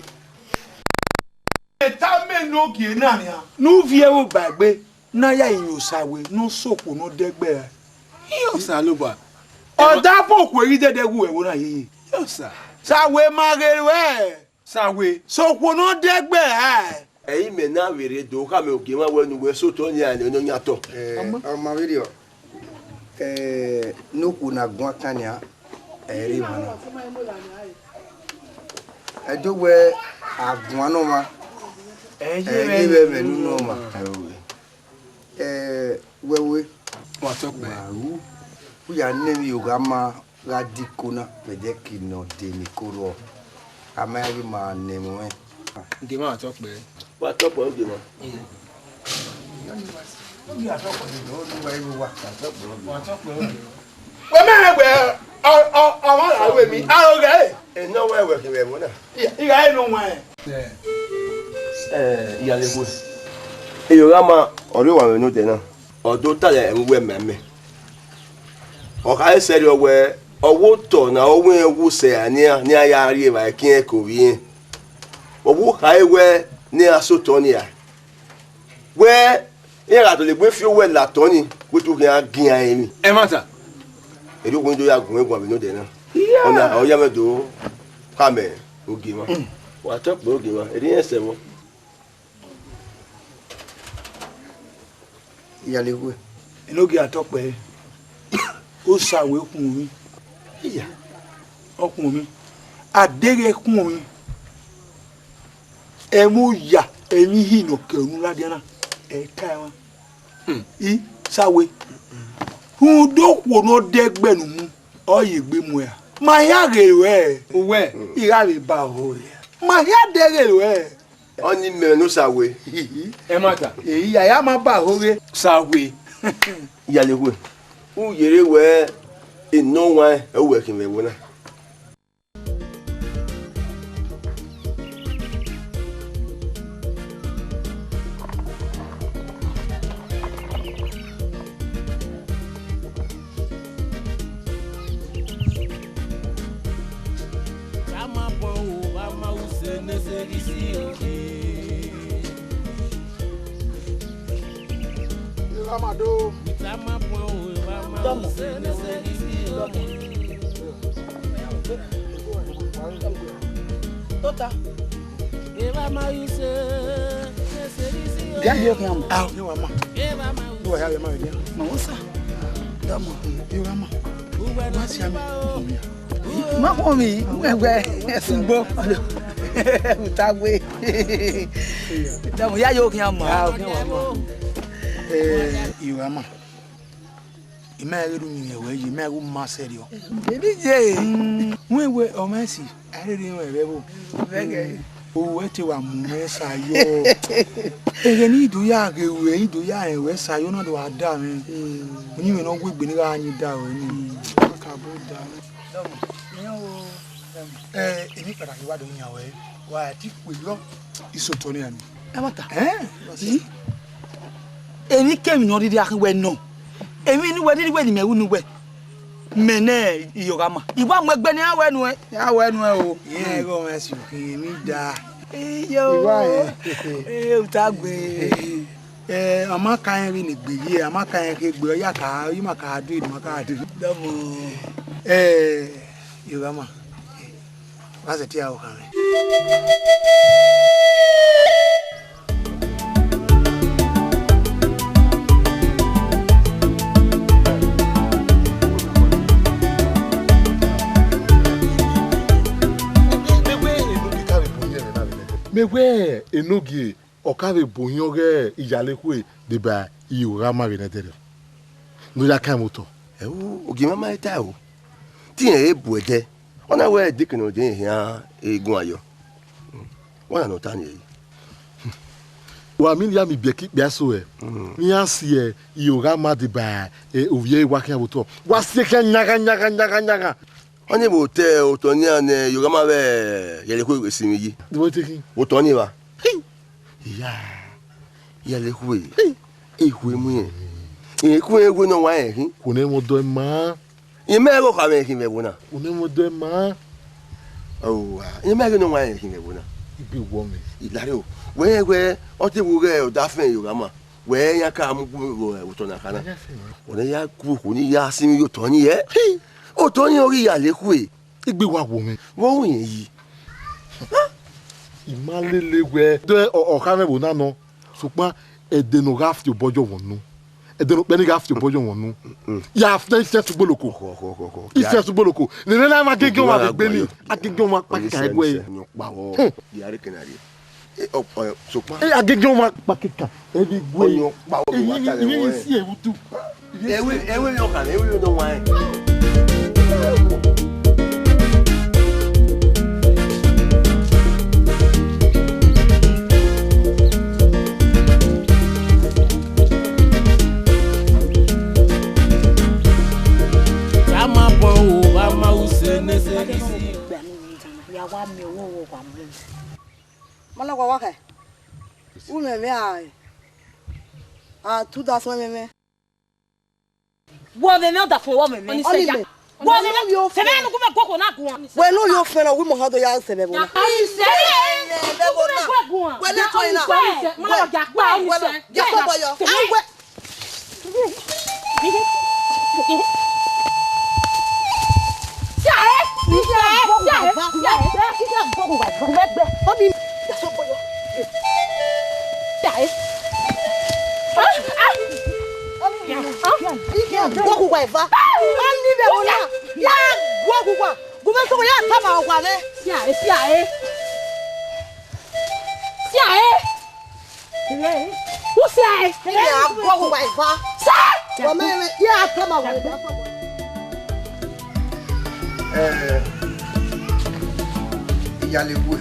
Eta mẹ ne ogie na nian. Ne u viẹ vbe ba egbe, ne a ya rinmwian Osawe, ne ọ sẹ okhuo ne ọ dẹgbẹ ra. Iyọ, Osanobua. Ọ da fo okhuo ghi dẹdẹ wu ẹvbo na hiehie. Iyọ, Osa. Osawe ma ghe ruẹ. Osawe. Sẹ okhuo ne ọ dẹgbẹ ra. Ẹ i mẹ na vbe rre do khama ogie mwa wẹẹ ne uwẹ sẹ otọ nia ne ọ yan otọ. Ẹ, ọma vberriọ, ẹ, ne okhuo ne a guan kan nia, ẹ i re emwa na. Ẹ do wẹẹ a guan ne ọmwa, ẹ i ye vbe ẹmwẹ ne unu ọmwa. Ẹ, wẹ we. Wa tọ kpẹ. Ma ru, u ya ne emwi ogha ma gha diko na, vbe ẹdẹ ki nọ de ne iko rrọọ, a ma ya ghi ma nẹ ẹmwẹ ọnrẹn. Ogie mwa, wa tọ kpẹ. Wa tọ kpẹ, ogie mwa. Ogie a tọ kpẹ, ogie wa, wa, wa. Wa tọ kpẹ, ogie. Wẹ mẹ rẹ wẹ, ọ, ọ, ọ, wa ra wẹ mi, aro ghẹ. Enọ wẹ wẹ khin vbe ẹvbo na. Iya, iya, enọ wẹ. Eh, Iyalekhue, Iyoghama ọre owa mwẹ ne odẹ na. Ọ do talẹ ẹmwẹ uwẹ ma mẹ. Ọ khare sẹrriọ wẹẹ, ọ wẹ otọ ne ọ wẹ irẹn wu sẹ nian, ne iran ya rri evbare ke irẹn ke ovbi irẹn. Ọ wẹ u khare wẹẹ ne iran sẹ otọ nia. Wẹẹ, iran gha dọlegbe fi owẹ la otọ ni, wẹ te u khian gie iran emwi. Ẹmwata. Erriọ okhuo ni do ya gu mwẹ guan vbe ne odẹ na. Ọna ọ ya mwẹ do khama ogie mwa. Wa tọ kpẹẹ ogie mwa, erriọ irẹn sẹ vbọ. Iyalekhue. Enogie a tọ kpẹẹ, Osawe khuọnmwi. Iya, ọ khuọnmwi. A deghẹ khuọnmwi, ẹmwẹ oya, emwi ihi ne ọ ke unu ladian na, ẹ i ta ẹmwẹ. Hmm. I, Sawe. Rhunmwuda okhuo ne ọ dẹ ẹgbẹe ne u mu, ọ ye egbe mu ẹre. Ma hia ghe ruẹ. Uwẹ. I gha vbe ba ọhọ ruẹ. Ma hia dẹghe ruẹ. Ọni mẹ ne Osawe. Ẹmwata. Ehi, a ya ma ba ọhọ ghe. Sawe. Iyalekhue, u yerre wẹẹ enọwanrẹn ẹ uwẹ khin vbe ẹvbo na. Tọmọ. Tota. Dia yo khian ma. Ah, ni wa ma. Ni wa ya ma dia. Ma wo sa. Tọmọ. Ni wa ma. Wa si ami. Ma khuọnmwi, wẹ, wẹ, ẹsugbo. Uta gbe. Tọmọ, ya yo khian ma. Ah, ni wa ma. Eh, Iyoghama. I ma ghi rhunmwuda wẹ ye, I ma ghi ma sẹrriọ. Eni ye. Mm, wẹ wẹ, ọ ma si, a rherhe rẹn vbe ẹvbo. Vẹghẹ. Owẹ te wa mu mwẹ sayọ. Ẹghẹ ne I do ya ghe ruẹ, I do ya rẹn ruẹ sayọ, na do wa da mwẹ. Mm. Uyinmwẹ ne ọ wu egbe ne I gha yin da ruẹ ni. Mm. Ka bo da. Dọmọ, iran o, dọmọ. Eh, emwi kpataki wa do yan ruẹ, wa ti kpe yọ. Isotọ nian ni. Ẹmwata. Eh? Yi. Emwi kemwi ne ọ rhirhi a khin wẹ nọ. Emwi ne uwẹ rhirhi wẹ ne imẹ ru ne uwẹ. Mẹ ne Iyoghama. I wa mu egbe ne iran wẹ nuẹn. Iran wẹ nuẹn o. Iran ẹghẹ ọmwa ẹse ukhin emwi da. Iyo. I wa rẹn. Eh, uta gbe. Eh, a ma ka rẹn vbene egbe ye, a ma ka rẹn khe egbe, ọ ya ka, ọ ma ka do, ma ka do. Dọmọ. Eh, Iyoghama. Wa sẹtin aro khan mwẹ. Mẹ wẹ enogie ka vbe bu ohiẹn mwẹ na vbe nẹdẹ. Mẹ wẹ enogie ọ ka vbe bu ohiẹn ọghe Iyalekhue deba Iyoghama vbe nẹdẹrriọ. Ne ọ ya kan mwẹ otọ. Ẹo, ogie mwa ma i ta o. Te irẹn re bu ẹdẹ. Ọ na wẹ deke ne ọ dẹ rẹn hian egun ayọ. Wẹ ọna ne ọ ta ni ẹre. Wa miẹn ne I ya miẹn ibiẹka ikpia eso ẹre. Mm. Ne iran si Iyoghama deba, eh, ovbi ẹre wa khian vbe otọ. Wa si ẹre khian yagha, yagha, yagha, yagha. Ọni vbe otọ, otọ nian ne Iyoghama vbe Iyalekhue sinmwi yi. Vbe otọ khin? Otọ ni evba. Iya, Iyalekhue, ekhue mu irẹn. Ekhue ekhue ne ọ wa rẹn khin. Khuo ne ẹmwẹ ọdọ ima. Imẹ ghe okha mwẹ khin vbe ẹvbo na. Khuo ne ẹmwẹ ọdọ ima. Owa, imẹ ghe ne ọ wa rẹn khin vbe ẹvbo na. Igbe wọ mwẹ. I lare o. Wẹ rẹn wẹ, ọ te vbe ghe ọdafẹn Iyoghama. Wẹ iran ka mu gu vbe otọ na kha na. Ọdafẹn. Wẹ ne ya gu okhuo ni ya sinmwi ye otọ ni, ẹ? Hi! Otọ ni ọghe Iyalekhue. Igbe wa wo mwẹ. Vbe ọ ru irẹn yi? I ma lele wẹ. De ọ, ọ kha mwẹ vbe na nọ. Sokpan ẹdẹ ne ọ gha fi obọ yọ wọn nu. Ẹdẹ ne okpia ni gha fi obọ yọ wọn nu. Mm. Ya fian ifian sugboloko. Khọ, khọ, khọ, khọ. Ifian sugboloko. Nene na ma gege ọmwa vbe egbe ni. Agege ọmwa kpakika ẹguẹ. Ọni sẹ, ọni sẹ, ọni ọkpa vbọ. Hmm. Ya re kena re. E, ọ, ọ, sokpan. E, agege ọmwa kpakika. Ẹvbi gue. Ọni ọkpa vbọ. Eyi ni, eyi ni si ewu tu. Ewe, ewe yọ kan, ewe yọ nọ wan. Tama bọ o, wa ma u se ne se isi. Ya wa mi owo wo wa mu. Mana wa wa kha. U mwẹ mwẹ a, a two thousand mwẹ mwẹ. Wọ mwẹ mwẹ, ọdafẹn wọ mwẹ mwẹ. Ọni mẹ. Wọ mwẹ mwẹ. Fẹmẹ nu gu mẹ guọkhuo na guan. Wẹ ne u yo fẹn na, wẹ mọ ha do ya sẹ vbe ẹvbo na. Ọni sẹ. Vbe ẹvbo na. Wẹ ne tọ ina. Wẹ ya kpa ọni sẹ. Ya kpa bọyọ. Wẹ. Guọkhuwa eva. Ọni vbe ẹvbo na. Ya guọkhuwa. Gu mwẹ sẹ, wẹ ya tama owa mwẹ. Sia e, sia e. Sia e. U sia e. Ẹ gha guọkhuwa eva. Sa. Wa mẹ mẹ, ya tama owa mwẹ. Eh, Iyalekhue,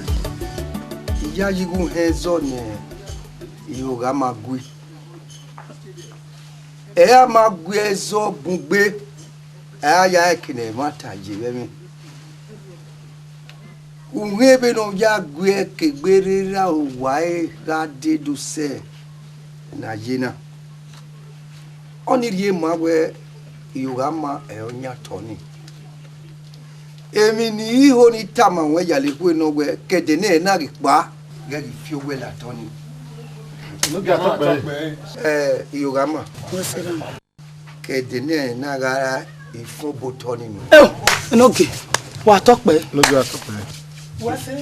I ya yi igho hẹn zọ ne Ihoghama gui. Ẹ a ma gu ẹzọ bun gbe, ẹ a ya ẹki ne ẹmwata ye vbe ẹmwẹ. Uhẹn vbene ọ ya gu ẹki egbe rre ra owa ẹre gha dee do sẹ ne a ye na. Ọni rhie ma wẹ Ihoghama ẹ ọ yan otọ nii. Emwi ne I ho ni tama ruẹn Iyalekhue nọ wẹ, ke ẹdẹ nẹ na ghi kpa, ghẹ ghi fi owẹ la otọ nii. Ẹ, Ihoghama. Ke ẹdẹ nẹ na gha ra ifun obọ otọ nii nọ. Eo, Enogie, wa tọ kpẹ. Enogie, wa tọ kpẹ.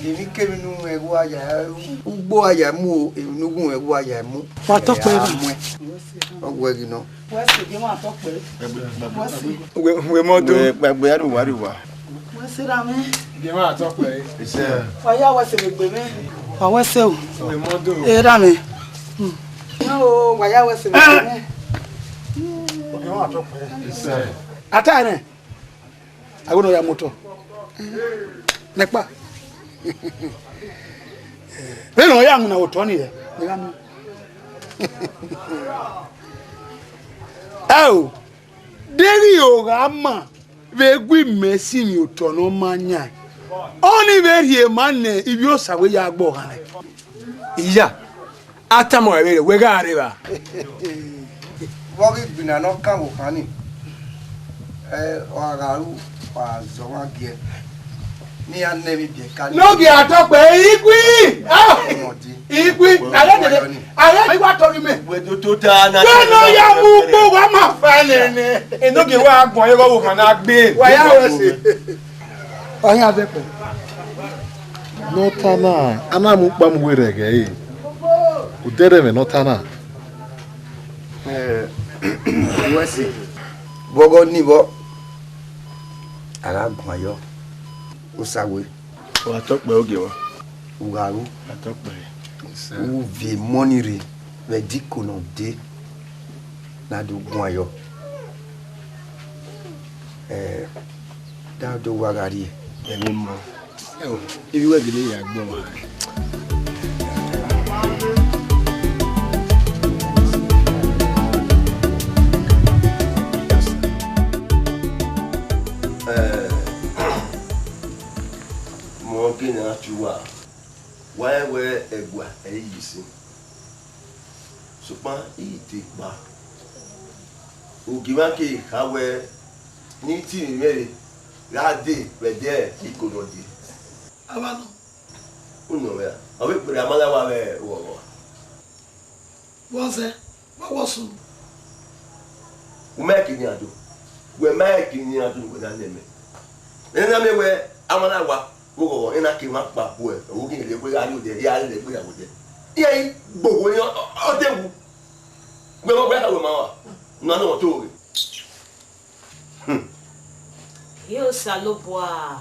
Emwi kemwi ne u ghun ẹghẹ uwa ya, ugbo uwa ya mu o, emwi ne u ghun ẹghẹ uwa ya mu. Wa tọ kpẹ. Ẹ, a ra mu ẹn. Ọ wẹ ghi nọ. Wẹ sẹ, gie mwa tọ kpẹ. Wẹ sẹ. Wẹ, wẹ mọ do. Wẹ, wẹ, wẹ, wa do wa. Wẹ sẹ ra mwẹ. Gie mwa tọ kpẹ. Wa ya wẹ sẹ vbe egbe mwẹ. Wa wẹ sẹ o. Wẹ mọ do. E ra mwẹ. Hmm. Yo, wa ya wẹ sẹ vbe egbe mwẹ. Gie mwa tọ kpẹ. Ata nẹ. Aro ne ọ ya mu otọ. Nẹkpa. Vbene ọ ya winna otọ nii rẹ, ne I gha miẹn. Ẹo, deghẹ Ihoghama vbe gu imẹ sinmwi otọ ne ọ ma yan, ọnii vbe rhie ma ne ivbi Osa wẹ ya gbe ọghanrẹn. Iya, a tama ruẹ vberriọ, wẹ gha rre evba. Vbe ọ ghi gbinna ne ọ kan vbe okhan nii, ẹ, ọ gha ru, wa zẹ ọmwa giẹ, ne iran nẹ emwi biẹ ka. Ne ọ gie a tọ kpẹ, Igui! Ah! Ọmọdé. Igui! Wẹ, a ghẹ wẹ, dede, wẹ, a ghẹ, I wa tọ ghi mẹ. Wẹ do tota na. Wẹ ne ọ ya mu ukpo, wa ma fa nene. Enogie wa guan ye vbe okhan na gbe. Wa ya wẹ sẹ. Ọ yan vbe kpẹ. Ne ọ ta na, a na mu ukpa mu werriẹ ẹghẹ ẹre. Odẹrẹ mwẹ ne ọ ta na. Ẹ, wẹ sẹ. Vbe ọghọ nii vbọ, a gha guan yọ. Osa wẹ. Wa tọ kpẹ ogie wa. U gha ru. Wa tọ kpẹ. U viọ emọ nii rre vbe ẹdẹ iko ne ọ dee, ne a do guan yọ. Ẹ, da do wa gha rrie. Ẹmwẹ mọ. Ẹ o, ivbi wẹ gele ya gbọ wa. Ẹ, mọ gele a tie uwa, wa rẹn wẹ ẹguae ẹre I ye sin. Sokpan I te kpa, ogie mwa keghi kha wẹ ne I tie mwẹ rre gha dee vbe ẹdẹ iko ne ọ dee. Avbe nọ. Unu mwẹ ra? Ọ vbe kperra ma la wa vbe ughọghọ. Vbọzẹ, vbọ wọ sunu? U ma ẹki ne iran do. Wẹ ma ẹki ne iran do, wẹ na nẹ mẹ. Ẹ na miẹn wẹ, a ma na wa. Vbe oghọghọ, ena ke mwa kpa buẹ, ọ ghi rhie wẹ gha rrie odẹ, ya rre egbe ya vbe odẹ. Iran i gbe owo ni ọ, ọ, ọ de wu. Wẹ mọ wẹ ka wẹ ma wa, ne a nọ ọtọ ghe. Hmm. Ẹ Osanobua,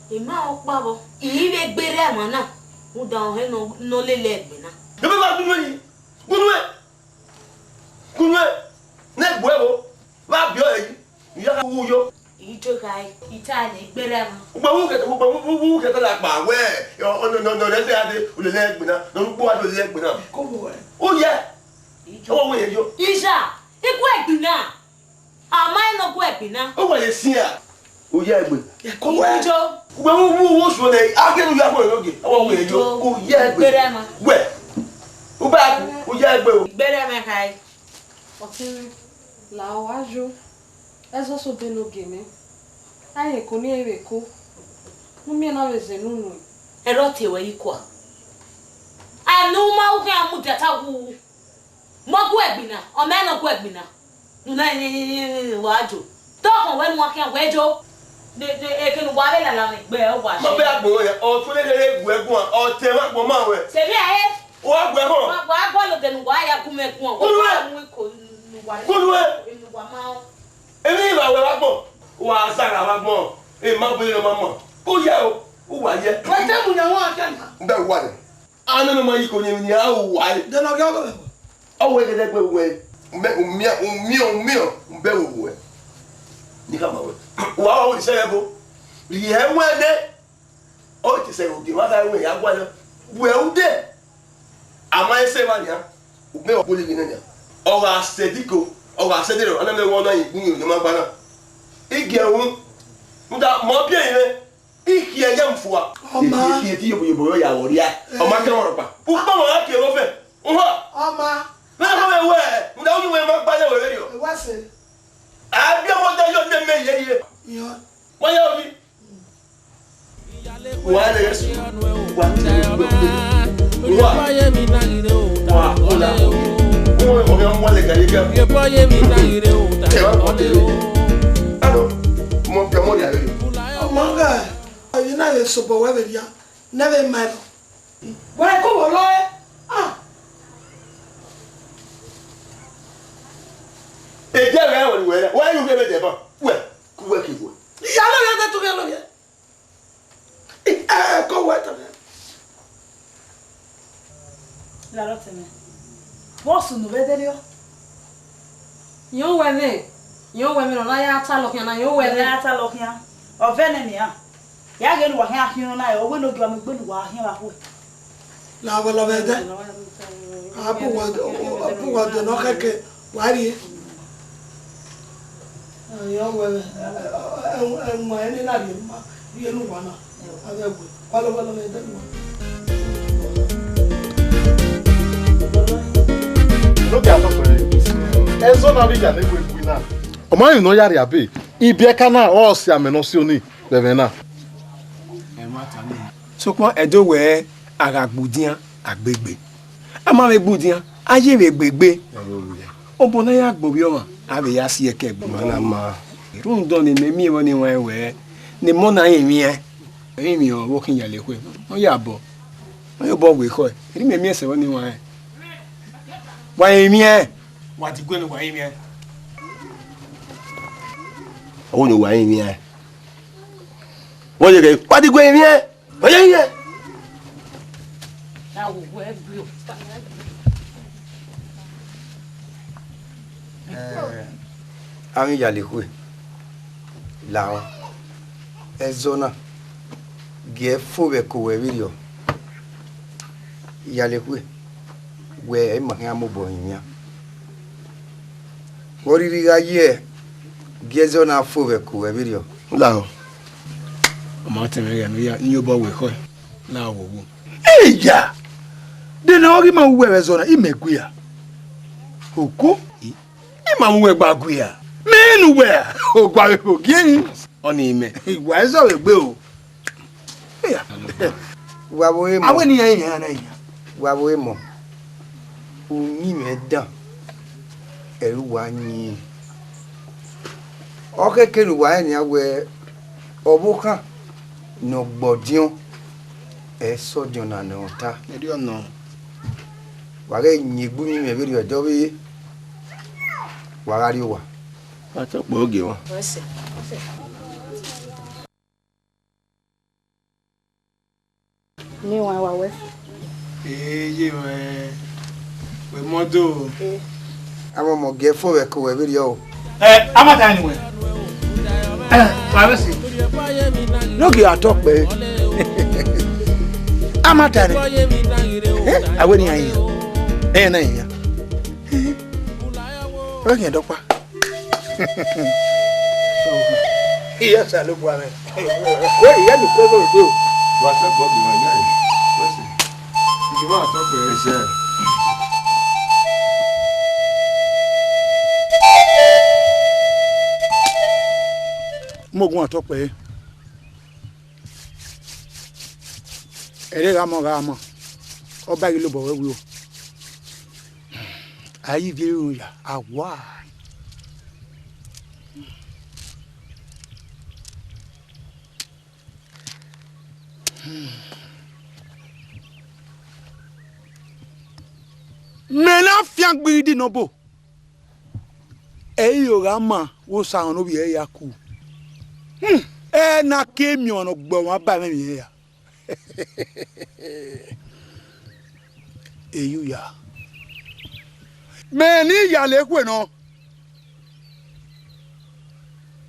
ima ọkpa vbọ, I vbe gberra emwa na, rhunmwuda ọhẹn nọ, nọ lele egbe na. Ebe ba gunnu ẹre, gunnu ẹre, gunnu ẹre, ne egbe ẹvbo, vbe a biẹ ọre yi, I ya gha wu yo. I do ghae, I ta ne gberra emwa. Ugbe wu kẹta, ugbe wu, wu, wu kẹta la kpa wẹ, ọ, ọ, nọ, nọ, nọ, nọ, ẹsẹ ade, olele egbe na, nọ, ugbo ade olele egbe na. Ko wo wẹ? Oya. Ọ wẹ ye yo. Ija, I gu egbe na. A ma nọ gu egbe na. Ọ wẹ ye siẹn a? Oya egbe. Ko wo wẹ? Ijo. Ugbe wu, wu, wu suẹn nẹ, a kẹ ne u ya kọ enogie. Ọ wẹ ye yo. Ijo. Oya egbe. Gberra emwa. Wẹ. U ba ku, u ya egbe o. Igbẹrẹ mwẹ khae. Ọtẹn mwẹ, la ọ wa yo. Ẹzọ sẹ obọ ne ogie mwẹ. A rẹn eko ne irẹn vbe eko. Ne u miẹn ne ọ vbe zẹ unu nuẹn. Ẹre ọ tie ruẹ ye ikua. A ne u ma ru khian mudia ta wu. Mẹ ọ gu ẹgbin na, ọ ma rẹn ne ọ gu ẹgbin na. Ne u na wa jo. Te ọ khọn wẹ ne u wa khian wẹ jo. De, de, eke ne uwa vbe lala mwẹ gbe uwa. Ma bẹ agbọn ya, ọ tun lele gu ẹguan, ọ te ẹmwẹ agbọn ma wẹ. Sẹ vbe a he? Wa gu ẹguan. Wa, wa gualọ odẹ ne uwa ya gu mwẹ guan, wa Kulu ẹ. Wa mu iko ne uwa. Kulu ẹ. Ne uwa ma ọ. Emwi ne I wa wẹ vbe agbọn, wa zagha vbe agbọn, emwa bu irẹn ma ma. U ye o, u wa ye. Wẹ te mu yan wọn akẹ na. N bẹ uwa nẹ. Anẹ ne ọ ma ye iko ne emwi ne a ru uwa ẹre. Dẹ ne ọ ghi ọghe mwẹ. Ọ wẹ gẹdẹgbe wẹ, u miẹn, u miẹn, u miẹn, u miẹn, u bẹ vbe uwẹ. Ne I khama wẹ. Wa wa wẹ sẹ ẹbọ. Rhie ẹwẹn nẹ. Ọ te sẹ ogie mwa kha wẹ ya gualọ. Wẹ ude. A ma sẹ emwa nian. U bẹ wa gbole ghe nẹ nian. Ọ gha sẹ diko, ọ gha sẹ dero, a na mẹ wẹ ọ na ye igbun ye ma gba na. I gie ru. Rhunmwuda mẹ ọ biẹ ẹre. I khian ya mu fua. Ọ ma. I, i, i, i, yobo, yobo, ya wọ ria. Ọ ma kẹ wọn rọkpa. Ukpọn wọn gha kie vbe ofẹn. Uhọ. Ọ ma. Vbe ẹmwẹ wẹ, rhunmwuda unu wẹ ma gba ye wẹ vberriọ. Ẹ wa sẹ. A biẹ ọmọ da yọ ne mẹ ye ye. Yọ. Wa ya ovi. Wa lẹ su. Wa. Wa. Wa. Wa. Wa. Ẹ wa kọ tele. Alo. Mọ, mọ ya le. Ọmọ nga, ọyẹ na vbe sobọ wẹ vbe ria, ne vbe ma ẹbọ. Wẹ ko wọ lọ ẹ. Ah. Eje rẹ wẹ wẹ, wẹ yu ke vbe dẹ ban. Wẹ, ku wẹ ke wẹ. Iya lo ya de tu ke lo ye. Eh, ko wẹ ta. La rọ tẹmẹ. Vbọ sunu vbe deriọ? Yẹn wẹ mwẹ, yẹn wẹ mwẹ ne ọ na ya ta lọ khian na, yẹn wẹ mwẹ. Ya ta lọ khian. Ọ vẹ nẹ nian. Ya ghe ne uwa khian khian na, ọ wẹ ne ogie mu egbe ne uwa khian vbe akhuẹ. La vbe lọ vbe ẹdẹ. A bu uwa, a bu uwa dẹ ne ọ khẹke, wa rrie. Ẹmwẹ ẹmwẹ ne na rhie ma rhie ne uwa na, avbe ẹwe, wa lọ, wa lọ vbe ẹdẹ ne uwa. Nogie atọkpẹre, ẹzọ na vbe ya ne wẹ gui na. Ọ ma rẹn ne ọ ya rhie abe, ibiẹka na ọ si amẹ ne ọ si oni vbe ẹmwẹ na. Sokpan ẹdẹ wẹ a gha gbudian, a gbe egbe. A ma vbe gbudian, a ye vbe gbe egbe. Obọ ne a ya gbe ovbi ọmwa, a vbe ya si ẹkẹ gbe. Rhunmwuda ọnii, mẹ miẹn vbọ ne I wanrẹn wẹ, ne emọ na rẹn emwian, emwi ọvbokhan Iyalekhue, ọ ya bọ, ọ ya obọ wẹ ekhọe, erha mẹ miẹn sẹ vbọ ne I wanrẹn. Wa rẹn emwian. Wa diguẹ ne wa rẹn emwian. Ọ wẹ ne wa rẹn emwian. Wẹ ye ghe, wa diguẹ emwian. Oye, oye. Na wo wẹ gbe o. Eh, avbe Iyalekhue, lahọ, ẹzọ na, gie fo vbe ẹko ruẹ vberriọ. Iyalekhue, wẹ ima khian mobọ hin wian. Vbe ọ rhirhi gha ye, gie ẹzọ na fo vbe ẹko ruẹ vberriọ. Lahọ. Ọ ma tẹn mwẹ ghẹ ne u ya, ne u ya obọ wẹ ekhọe. Na wo wo. Eya! De ne ọ ghi ma ru wẹ vbe ẹzọ na, imẹ gui ra? Oko? I ma mu wẹ gba gui ra? Mẹ nu wẹ ra? Ogba vbe kho gie hin. Ọnii mẹ. Wa ẹzọ vbe gbe o. Eya. Wa vbe ore mọ. Awe ne iran iran na iran. Wa vbe ore mọ. Uyinmwẹ dan, ẹre uwa yin. Ọ khẹke ne uwa rẹn nian wẹẹ, ọvbokhan ne ọ gbe ọdiọn, ẹ i sẹ ọdiọn na ne ọ ta. Erriọ nọ. Wa ghẹ yin egbe uyinmwẹ vberriọ ẹdẹ ọvbehe, wa gha rrie owa. Wa tọ kpẹẹ ogie mwa. Ne wan wa wẹ. Ee, ye mwẹ, wẹ mọ do. Avbe ọmọ gie fo vbe ẹko ruẹ vberriọ o. Ẹ, a ma ta ẹre nuẹn. Ẹ, wa vbe sẹ. Ne ogie ra tọ kpẹẹ. A ma ta ẹre. Ẹ, a wẹ ne iran yin. Ẹ, na yin ya. Ẹ, ọ khian dọkpa. Iya Osanobua mwẹ. Wẹ iya mi kue vbe egbe o. Wa sẹ gbọ bi wa ya. Wẹ sẹ. Iye wa tọ kpẹẹ. Ẹsẹ. Ogun atọkpẹ ẹre. Ẹre gha mọ gha mọ, ọ ba ghi lobọ wẹ wi o. A i viọ erhunmwu ya, a wa. Mẹ na fian gbe idi ne ọ bo. Ẹ i ro gha ma vbe Osahọn ne ovbi ẹre ya ku. Hmm, ẹ na ke miẹn ọmwa ne ọ gbe ọmwa ba ẹmwẹ emwi ya. Eyu ya. Mẹ ne iyale ekhue nọ,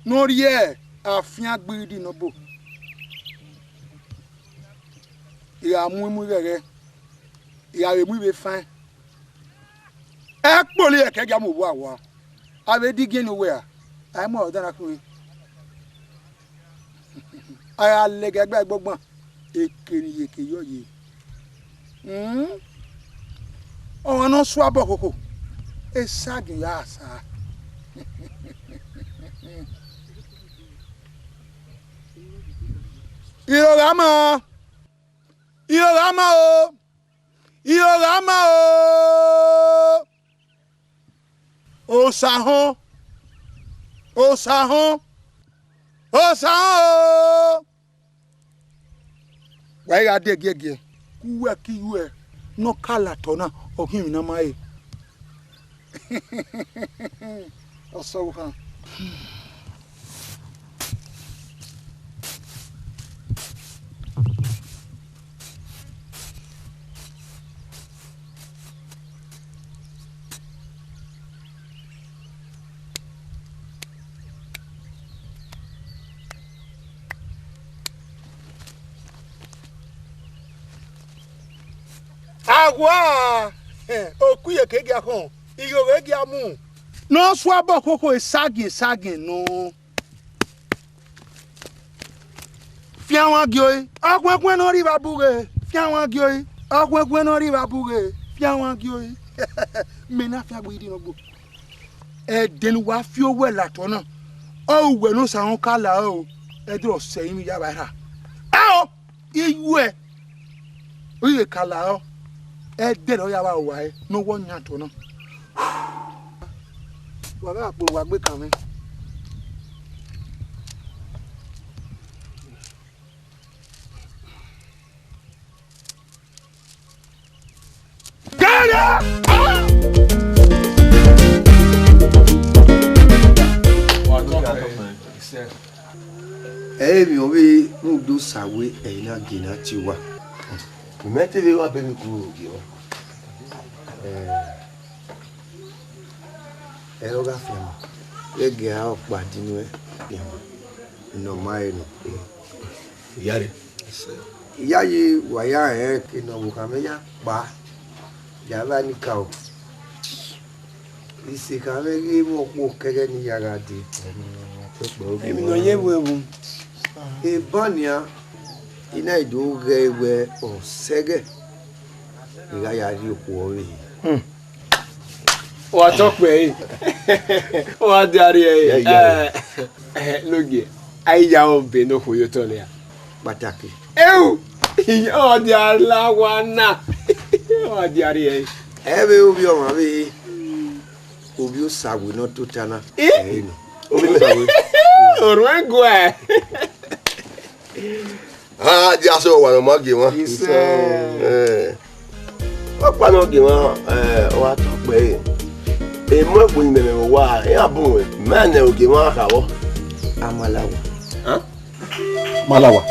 ne ọ rhie afiangbe idi ne ọ bo. I gha mu imu ighẹghẹ, I gha vbe mu ivbe fan. Ẹ kpolo ẹkẹ gia mu owa wa. A vbe digiẹn ne uwẹ ra, a i mu ọdọ na khin. A gha lẹga ẹgbẹe gbọgbọn, eke ne iyeke yọ ye. Hmm? Ọmwa ne ọ suabọ khokho, esagiẹn ya sa. Irogha ma, irogha ma o, irogha ma o. Osahọn, Osahọn, Osahọn o. Wa i gha de giẹgiẹ, ke uwẹ ke iruẹ ne ọ ka la otọ na, ọ khian emwi ne a ma re. Ọsọvbokhan. Awa, oku iyeke gia khọn, ighogho gia mu. Ne ọ suabọ khokho esagiẹn esagiẹn nọ. Fianmwa gie ore, ọkhuẹnkhuen ne ọ rre evba bughe, fianmwa gie ore, ọkhuẹnkhuen ne ọ rre evba bughe, fianmwa gie ore. Mẹ na fiangbe idi ne ọ gbo. Ẹdẹ ne uwa fi owẹ la otọ na, ọ re uwẹ ne Osahọn ka la ẹre o, ẹdẹ ọ sẹ ẹrinmwi ya vba erha. Ao, iruẹ, ọ ghi vbe ka la ẹre, ẹdẹ ne ọ ya vba ru uwa ẹre ne ọ wẹ ọ yan otọ na. Wa gha kpe owa gbe kan mwẹ. Ẹ i re emwi ọ vbe rhunmwuda Osa wẹ ẹ i na gie ne a tie uwa. Mẹ te vbe wa bẹghe kuru ogie ọmwa. Ẹre ọ gha fian ma, ghẹ gie a ọkpa di nuẹn fian ma, ne ọ ma re nọ. Iyare. Iyayi, wa ya rẹn ke ne ọvbokhan mwẹ ya kpa, ya vba ni ka o. Isekha mwẹ ghi mwẹ okhuo kẹghẹ ne I ya gha dee. Emwi ne ọ ye vbe ẹvbo. Eban nian, I na do ghẹ wẹ ọ sẹghẹ, I gha ya rhie okhuo ọvbehe. Wa tọ kpẹre, wa dia rrie ẹre. Ẹ, ẹ, Nogie, a i ya ọbe ne okhuo ye otọ nia. Kpataki. Eu, ọ dia la owa na, wa dia rrie ẹre. Ẹ vbe ovbi ọmwa vbe ovbi Osawe ne ọ tota na. Eh? Ẹ nọ. Ovbi Osawe. Orhuẹn guẹ. A dia sẹ owa ne ọ ma gie mwa. Isẹ. Ẹ. Ọkpa ne ọ gie mwa, ẹ, ọ gha tọ kpẹre. Emọ ẹkpo ne imẹ mwẹ vbe owa, iran bun mwẹ, mẹ nẹ ogie mwa kha vbọ. Amalawa. Hàn? Malawa.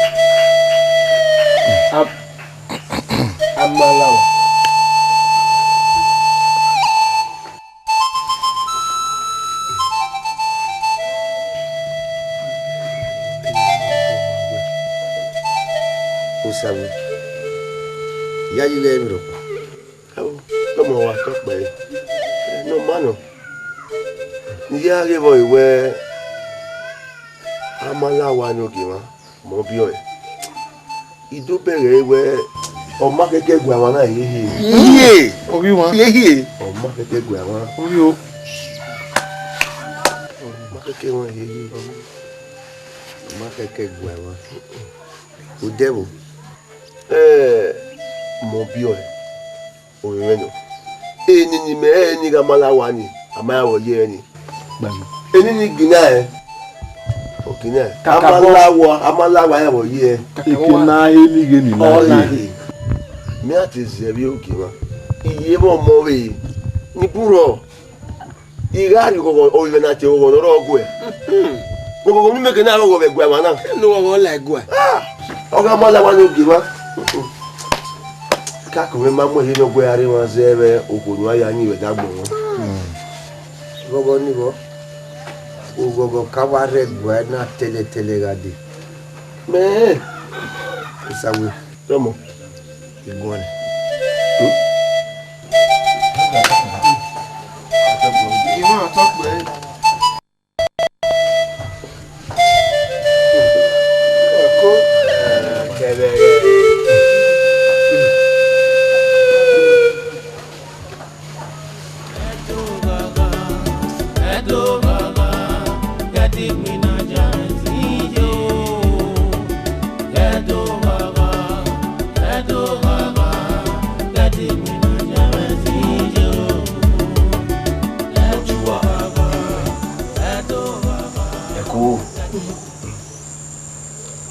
Am-, Amalawa. Osawe, ya yi ghẹ emwi rhọkpa. Ao, tọmọ wa tọ kpẹre. Ne ọ ma nọ, ne I ya ghe vbọ re wẹ Amalawa ne ogie mwa, mẹ ọ biẹ ọe. I do bẹghe ẹre wẹ, ọ ma kẹkẹ gu amwa na hiehie. Hiehie! Ovbi mwa. Hiehie! Ọ ma kẹkẹ gu amwa. Ovbi o. Ọ ma kẹkẹ mwa hiehie. Ma kẹkẹ gua emwa. Odẹ vbo? Ẹ, mẹ ọ biẹ ọe, ovbi mwẹ nọ. Eni ne imẹ rẹn ni gha ma la owa ni, a ma ya vbe ọ ye ẹre ni. Eni ni gina ẹn, ọ gina ẹn. A ma la owa, a ma la owa ya vbe ọ ye ẹre. Eke na he ni ghe ni na ye. Ọ la ghe. Mẹ a te zẹ vbe ogie mwa. Iye mwẹ ọmọ vbe ni bun rrọọ. I gha rhie oghọghọ, ovbi mwẹ na tie oghọghọ ne ọ rrọọ guẹ. Ne oghọghọ ne imẹ ke na rhọghọ vbe ẹguae mwa na. Ne oghọghọ la ẹguae. Ah! Ọ gha ma la owa ne ogie mwa. Ka ke mwẹ ma mu ehe ne ọ gu ẹre rre emwa zẹ vbe okhuo ne uwa ya yin vbe ẹdẹ agbọn mwa. Oghọghọ ni vbọ, oghọghọ ka wa rre ẹguae na tẹlẹtẹlẹ gha dee. Mẹ, Osawe. Tọmọ. Iguọnẹ. Ẹko,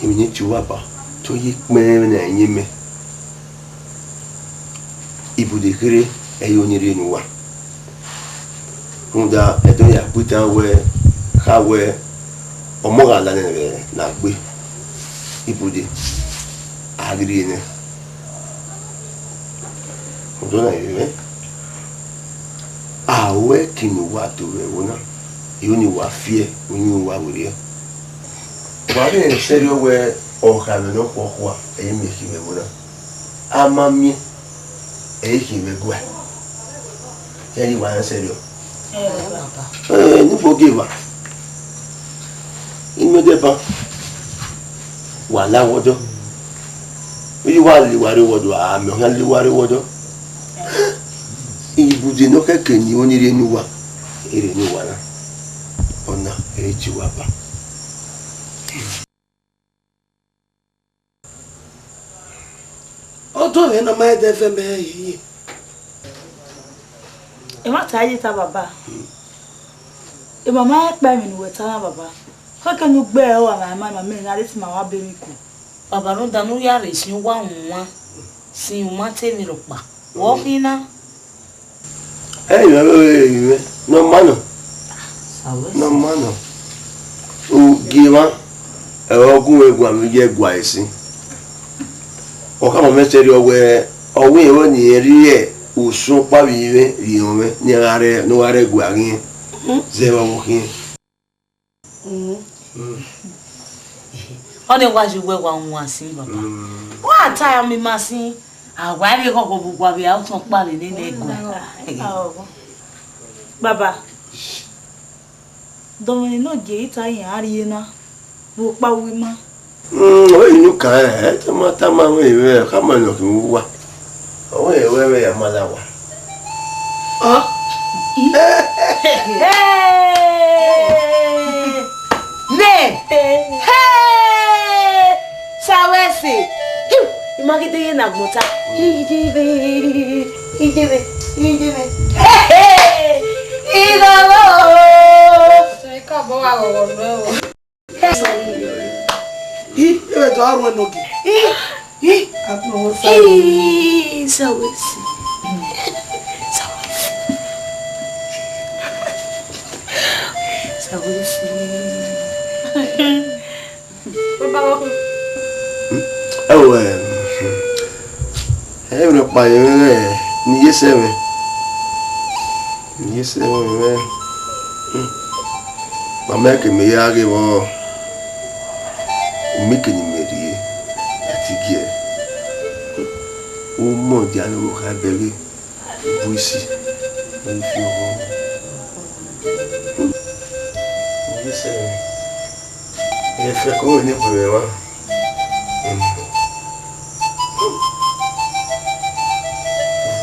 emwi ne I tie uwa ba, te ọ ye ikpẹn vbene a i yin mẹ. Ibude kherhe, ẹ i re ọni rhie ne uwa. Rhunmwuda ẹdẹ ya gbe itan wẹ, kha wẹ, ọmọ gha la nẹ vbe ne a gbe ibude, a ghi rhie nẹ. Odọ na vbe mwẹ, a ru ẹki ne uwa do vbe ẹvbo na, iro ne uwa fiẹ, uyinmwẹ uwa werriẹ. Wa vbe rẹn sẹrriọ wẹ ọkhamẹ ne ọ khuọkhua, ẹ i miẹn khin vbe ẹvbo na. A ma miẹn, ẹ i khin vbe ẹguae. Iran ye wa rẹn sẹrriọ. Ẹ, ne u fo gie evba. Inu ẹdẹ ban, wa la wọdọ. Vbe wa la uwa rre wọdọ, a mẹ ọ khian la uwa rre wọdọ. Ibude ne ọ kẹkẹ ni ọni rhie ne uwa, erha ne uwa na, ọna ẹre tie uwa ba. Ọ do mwẹ ne ọ ma ẹdẹ vẹ mẹ hiehie. Emwa ta ye ta baba. Emwa ma kpa emwi ne uwẹ ta na baba. Khẹke ne u gbe ẹre ọmwa ma ma mẹ na re te ima wa be emwi ku. Baba rhunmwuda ne u ya rre sin uwa wan, sin u ma te emwi rhọkpa. Wẹ ọ khin na? Ẹ i mwẹ vbe ẹ i mwẹ ne ọ ma nọ. Ne ọ ma nọ. Ugie mwa, ẹre ọ gu mwẹ guan vbe iye ẹguae sin. Ọ khama mwẹ sẹrriọ wẹ, ọ wẹ irẹn vbe ne irẹn rhie usun ọkpa vbe ivbi mwẹ rhie mwẹ ne iran gha rre, ne ọ gha rre ẹguae ghian. Zẹ vbe ọ khiẹn. Ọnii wa ye uwu ẹwa wan sin, baba. Wa ta ya miẹn ima sin, a wa rhie ekhọkhọ vbe uwa vbe a utọn ọkpa vbe nene ẹguae. Baba, dọmwẹ ne ọ gie ita iran rrie na, vbe ọkpa uwu ima. Mm, ọ vbe inu kan, ẹ, ẹ, tama, tama, wẹ, wẹ, khama nọ khin uwu uwa. Ọ wẹ, wẹ, wẹ, ya ma la wa. Ọ? Hey! Nẹ! Hey! Sawẹse! Hiu! I ma ghi de ye ne agbọn ta. Ijeve, ijeve, ijeve. Hey! Igho! Sẹ ka bọ wa ghọghọ nẹ o. Ih, ẹ vbe do aro ẹnogie. Ih, ih, Sawẹsi. Sawẹsi. Sawẹsi. Ẹ wo, ẹ, ẹ vbe rhọkpa ye mwẹ ne iye sẹ mwẹ. Iye sẹ mwẹ mwẹ. Mama ẹke mẹ ya ghe vbọ, imeke ne imẹ rrie, a ti giẹ. U mọ dia ne ovbokhan bẹghe, u bu isi, u fi ọghọ. Iye sẹ mwẹ. Ẹ fẹ ko ne bu mwẹ wa.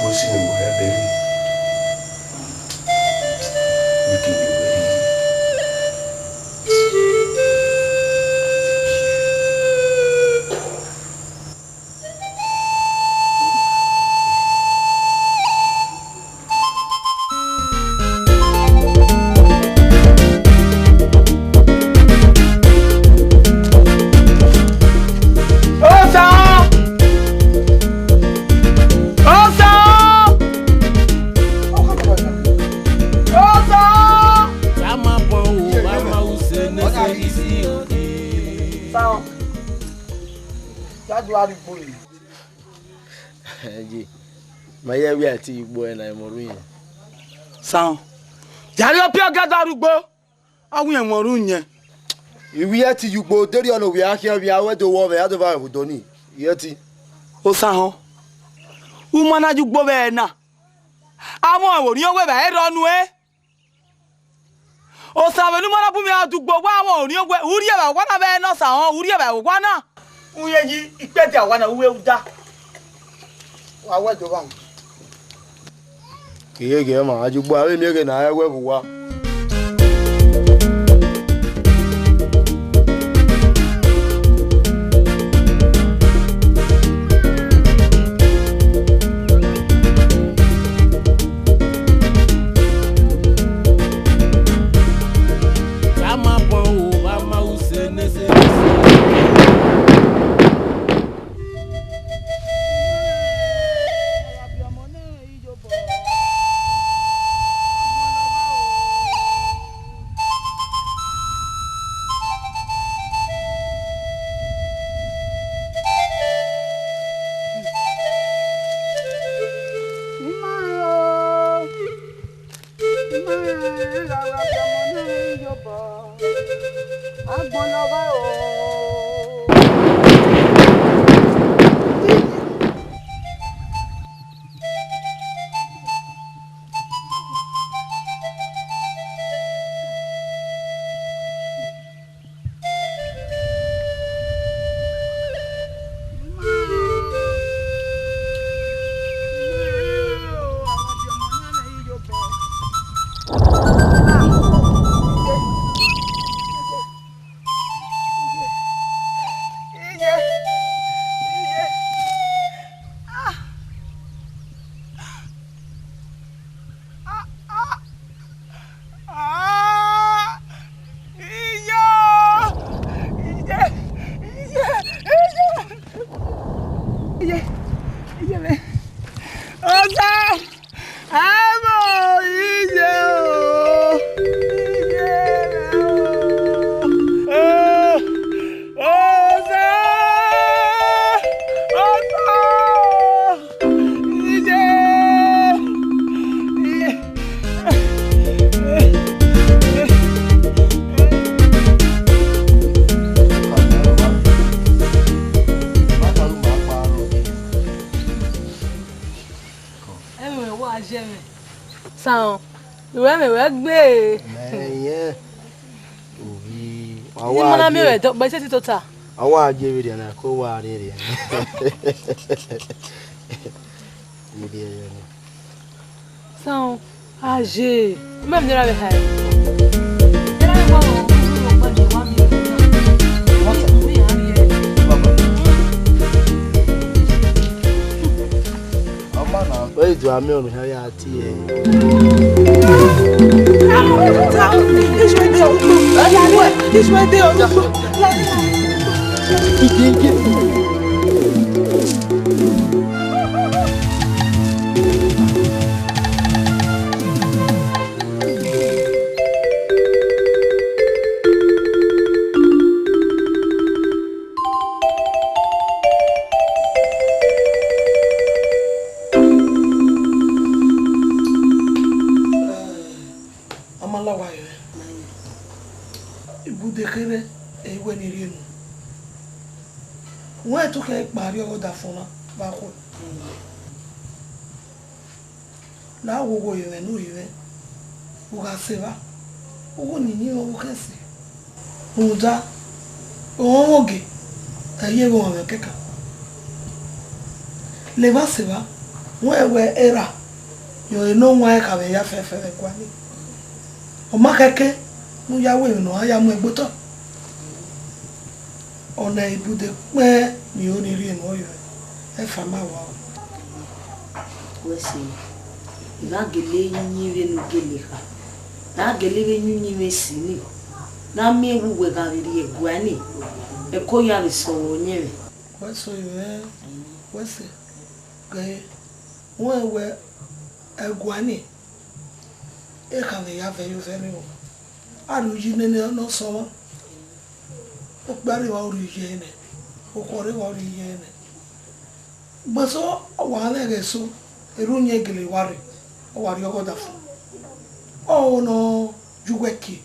Vbọ si ne mo ya bẹghe? Vbọ si ne mo ya bẹghe? Arugbo ni. Ẹji, ma ye wia ẹtin ye ugbo ẹre na, emọ ru yẹn. San. Jari opiọ gada arugbo. Ọ wẹ emọ ru yẹn. I wia ẹtin ye ugbo, deghẹ ọ ne ovbi a khian, ovbi a wẹ do wọ vbe a do vba vbe odọ ni. I ye ẹtin. Osanhọn. U ma na ye ugbo vbe ẹre na. Avọn ẹvbo orhiọn wẹ vbe ẹre rọ nuẹn. Osa vbe ne u ma na bu mwẹ ra dugbo, wa vbe orhiọn wẹ, u rhie vbe owa na vbe ẹre ne Osanhọn, u rhie vbe owa na. U ye yi ikpẹdẹ owa na, u wẹ u da. Wa wẹ do vba. Gheghe ma, a ye ugbo, a vbe miẹn eghẹ ne a wẹ vbe owa. Vbe a ma bọ o, vbe a ma ru sẹ nẹ sẹ nẹ sẹ. Agbọn ne ọ gha o. Iye! Iye! Iye! Iye! Iye! Osa! Amo iye o! Iye o! Eh! Osa! Osa! Iye! Iye! Ẹmwẹ wa ye mwẹ. San, I wẹ mwẹ wẹ gbe. Mẹ yẹn. Ovbi, wa wa. Ni mo na miẹn vbe ẹdẹ, but ẹ i sẹtin tota. A wa je vberriọ na, ko wa rherhe. Vberriọ na. San, a je. Mẹ mẹ ra vbe hae. Wẹ i do amẹ ọnrẹn hia ya tie. A ma la owa yọ. Ibude kherhe, ẹ i wẹ ne I rhie nuẹn. Wẹ te u khian kpa rrie ọghe ọdafẹn na vbe akhuẹ. La wo wo ye mwẹ ne u rhie mwẹ, u gha sẹ evba, u wu ne I yin mwẹ ọvbokhan ẹse. Rhunmwuda, ọmwa oge, ẹ i ye vbe ọmwa mwẹ kẹkan. La evba sẹ evba, wẹ wẹ erha, yọ ne ọ wan ẹkha vbe ya fẹfẹ vbe ẹguae nii. Ọ ma khẹke ne u ya ru emwi ne ọ ra ya mu ẹgbe otọ. Ọna ibude kpẹẹn ne I ho ne I rhie nuẹn yọ, ẹfa ma wa o. Wẹ sẹ, I gha gele yin vbene u gele kha, ne a gele vbe yin uyinmwẹ esi nii, ne a miẹn vbe uwẹ gha vbe rrie ẹguae nii, ẹko ya vbe sẹ ọmwa ọyẹnmwẹ. Wẹ sẹ, wẹ sẹ, ghe, wẹ wẹ ẹguae nii, ekha vbe ya vẹ ye ovẹn mwẹ o. A rhie uyi nene ne ọ sẹ ọmwa. Okpia rre evba, ọ rhie uyi ẹre nẹ. Okhuo rre evba, ọ rhie uyi ẹre nẹ. Ugbẹn eso, ọ wa mwẹ ẹghẹ eso, erha uyẹn gele wa rre, ọ wa rrie ọghe ọdafẹn. Ọ ho ne ọ ye uwẹ kie,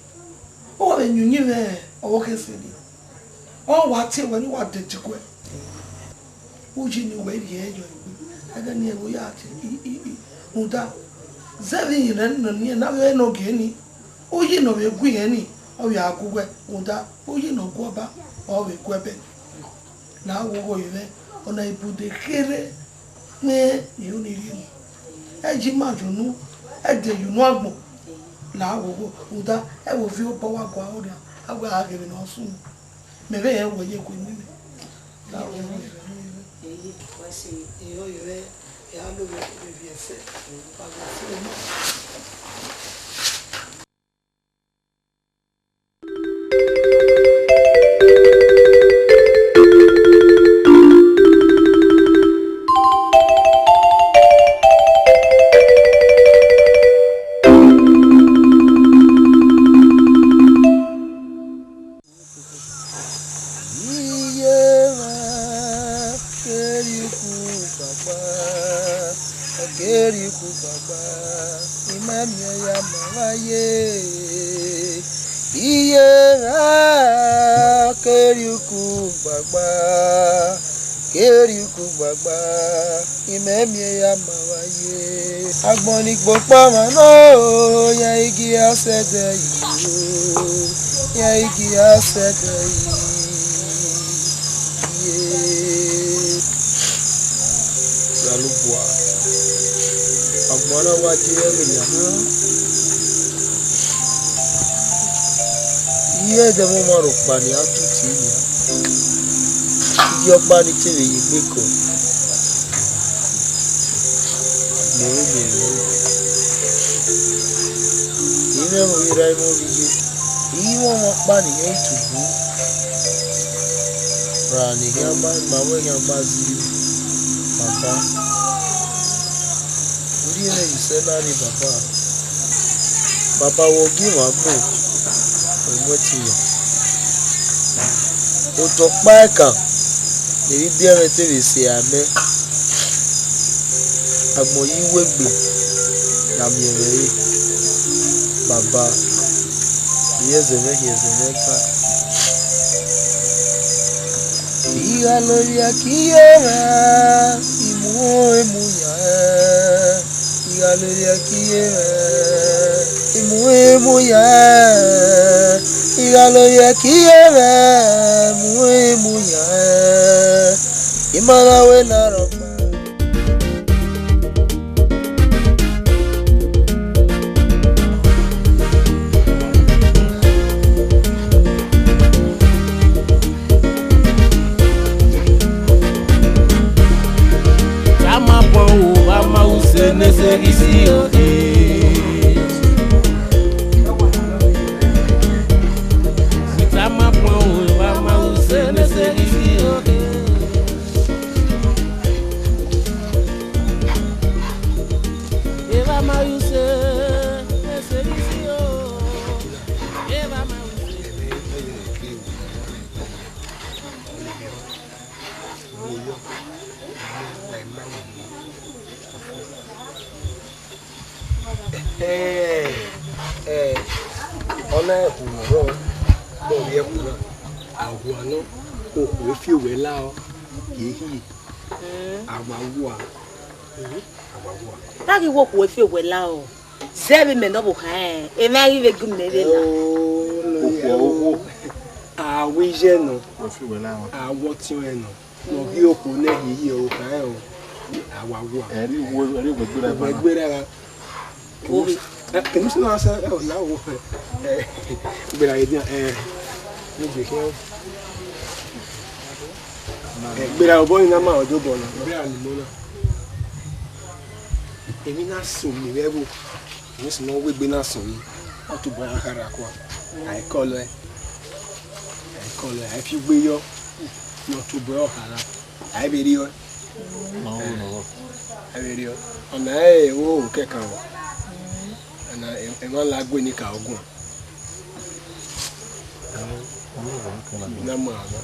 ọ wa vbe yin uyinmwẹ ọvbokhan ese nii. Ọ wa tie wẹ ne uwa dẹdẹ guẹ. Uyi ne uwẹ rhie yọ egbe, ẹghẹ ne ẹvbo ya tie i, i, i, rhunmwuda, zẹ vbe irẹn nọ ne avbe ẹre ne ọ gie nii, uyi ne ọ vbe gu irẹn nii, ọ vbe a gu uwẹ, rhunmwuda uyi ne ọ gu ọba, ọ vbe gu ẹbẹ. Ne a wu ogho ye mwẹ, ọna ibude kherhe mwẹ ne unu rhie nii. Ẹ ji ima ye unu, ẹ de ye unu agbọn, ne a wu ogho, rhunmwuda ẹvbo ovbi obọ wa gua ọrria, a wẹ a ghe vbene ọ sunu. Mẹ vbe rẹn wẹ ye ku enu mwẹ. Ne a wu ogho ye mwẹ, ye mwẹ. Eye, wa si, iyọ ye mwẹ, ya lo vbe vbe viẹ sẹ, wa vbe sẹ. Iye mwa keri uku gbagba, ọ keri uku gbagba, I ma miẹn ya ma vba ye. Iye mwa keri uku gbagba, keri uku gbagba, I ma miẹn ya ma vba ye. Agbọn ni gbe okpama nọ, yan igi a sẹdẹ yi o, yan igi a sẹdẹ yi. Ye. Osanobua, agbọn na wa die ẹmwẹ yan na. Iye ẹdẹ ọmọ rhọkpa ni a tutu nian. Iye ọkpa ni te vbe ye egbe kọ. Mẹ vbe miẹn mwẹ. I mwẹ ẹmwẹ ghi ra ẹmwẹ ovbi ye. I mwẹ ọmọ ọkpa ne irẹn tubu. Ra ne ehia ma, ma wẹ ehia ma zẹ baba. Urhi mwẹ vbe sẹ na rre baba. Baba, wẹ ọ gie mwẹ agbọn, wẹ mu ẹtin yan. Otọ ọkpa ẹkan ne emwi biẹ mwẹ te vbe sẹ amẹ. Agbọn ye iwegbe ya miẹn mwẹ re. Baba, rhie ẹzẹ mwẹ, rhie ẹzẹ mwẹ ta. I gha lovbiẹ ke iye mwa, I mu emu yan. I gha lovbiẹ ke iye mwa, I mu emu yan. I gha lovbiẹ ke iye mwa, I mu emu yan. I ma na wẹ na rhọkpa. Tama pọn o, vba ma use ne se ghi si o, eh. Tama pọn o, vba ma use ne se ghi si o, eh. Evba ma use, ese ghi si o. Evba ma use. Ẹ, ẹ, ọ na ẹkhu rrọọ, ọ rhie ẹkhu na. Awa nọ, okhuo efiowẹ la ọ, ye hiẹ. Awa wua. Awa wua. Ta ghi wẹ okhuo efiowẹ la ọ. Zẹ vbe mẹ ne ọvbokhan rẹn, emwa ghi vbe gu mẹ vbe la. Okhuo, okhuo. A wẹ iye nọ. Okhuo efiowẹ la ọ. A wẹ ọtiọnrẹn nọ. Ne ọ ghi okhuo nẹ hiehie ọvbokhan rẹn o. Awa wua. Ẹ ri wo, ẹ ri wo gbe ra. Wo gbe ra gha. Ovi. Ẹ, kene sẹ na sẹ, ẹ, ọ la wo. Ẹ, gbe ra edian, ẹ, ne gbe khian. Ẹ, gbe ra obọ ni na ma ọjobọ na. Gbe ra ni mo na. Emwi na so mi vbe ẹvbo. Emwi sẹ ne ọ wegbe na so mi. Ọ tobọ ra khara kua. A i kọlọ ẹe. A i kọlọ ẹe. A i fi ugbe yọ. Ne ọ tobọ ra khara. A i vbe rriọ. Ma ru nọ. A i vbe rriọ. Ọna ẹre ẹvbo kẹkan o. Ọna ẹ-, ẹmwẹ la gue ni ka ọguan. Na ma na.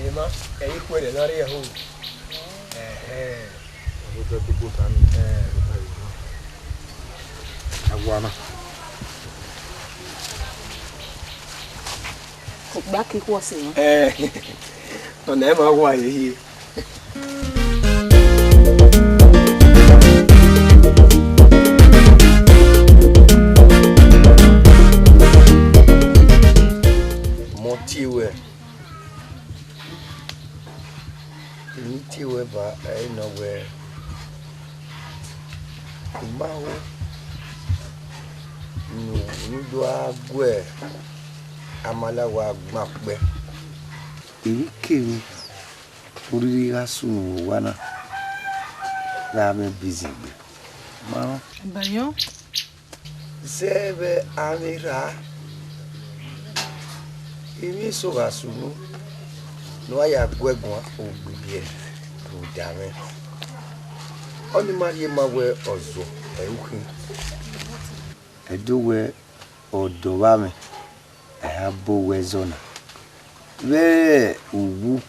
Emwa, ẹ i khuẹrhẹ ne a rrie ẹho. Ẹhẹn. Ọghe odẹ gbogbo ta ni. Ẹ. A wa na. Okpia ke ikhuo sẹ emwa. Ẹ, ọna ẹ ma wa ye hie. Mọ tie wẹ, emwi tie wẹ ba ẹre nọ wẹ, I ma ho ne u do gha gu Amalawa gban kpẹ. Emwikemwi ne ọ rhirhi gha sunu vbe owa na gha mwẹ busy egbe. Ma rẹn. Zẹ vbe amwẹ erha, emwi eso gha sunu ne uwa ya gu ẹre guan, ogbibiẹ rhunmwuda mwẹ. Ọnii ma rhie ma wẹ ọ zẹ ẹre u khin. Ẹdẹ wẹ ọdọ vbe amwẹ, a ya bọ owẹ zẹ ọna. Vbe uwu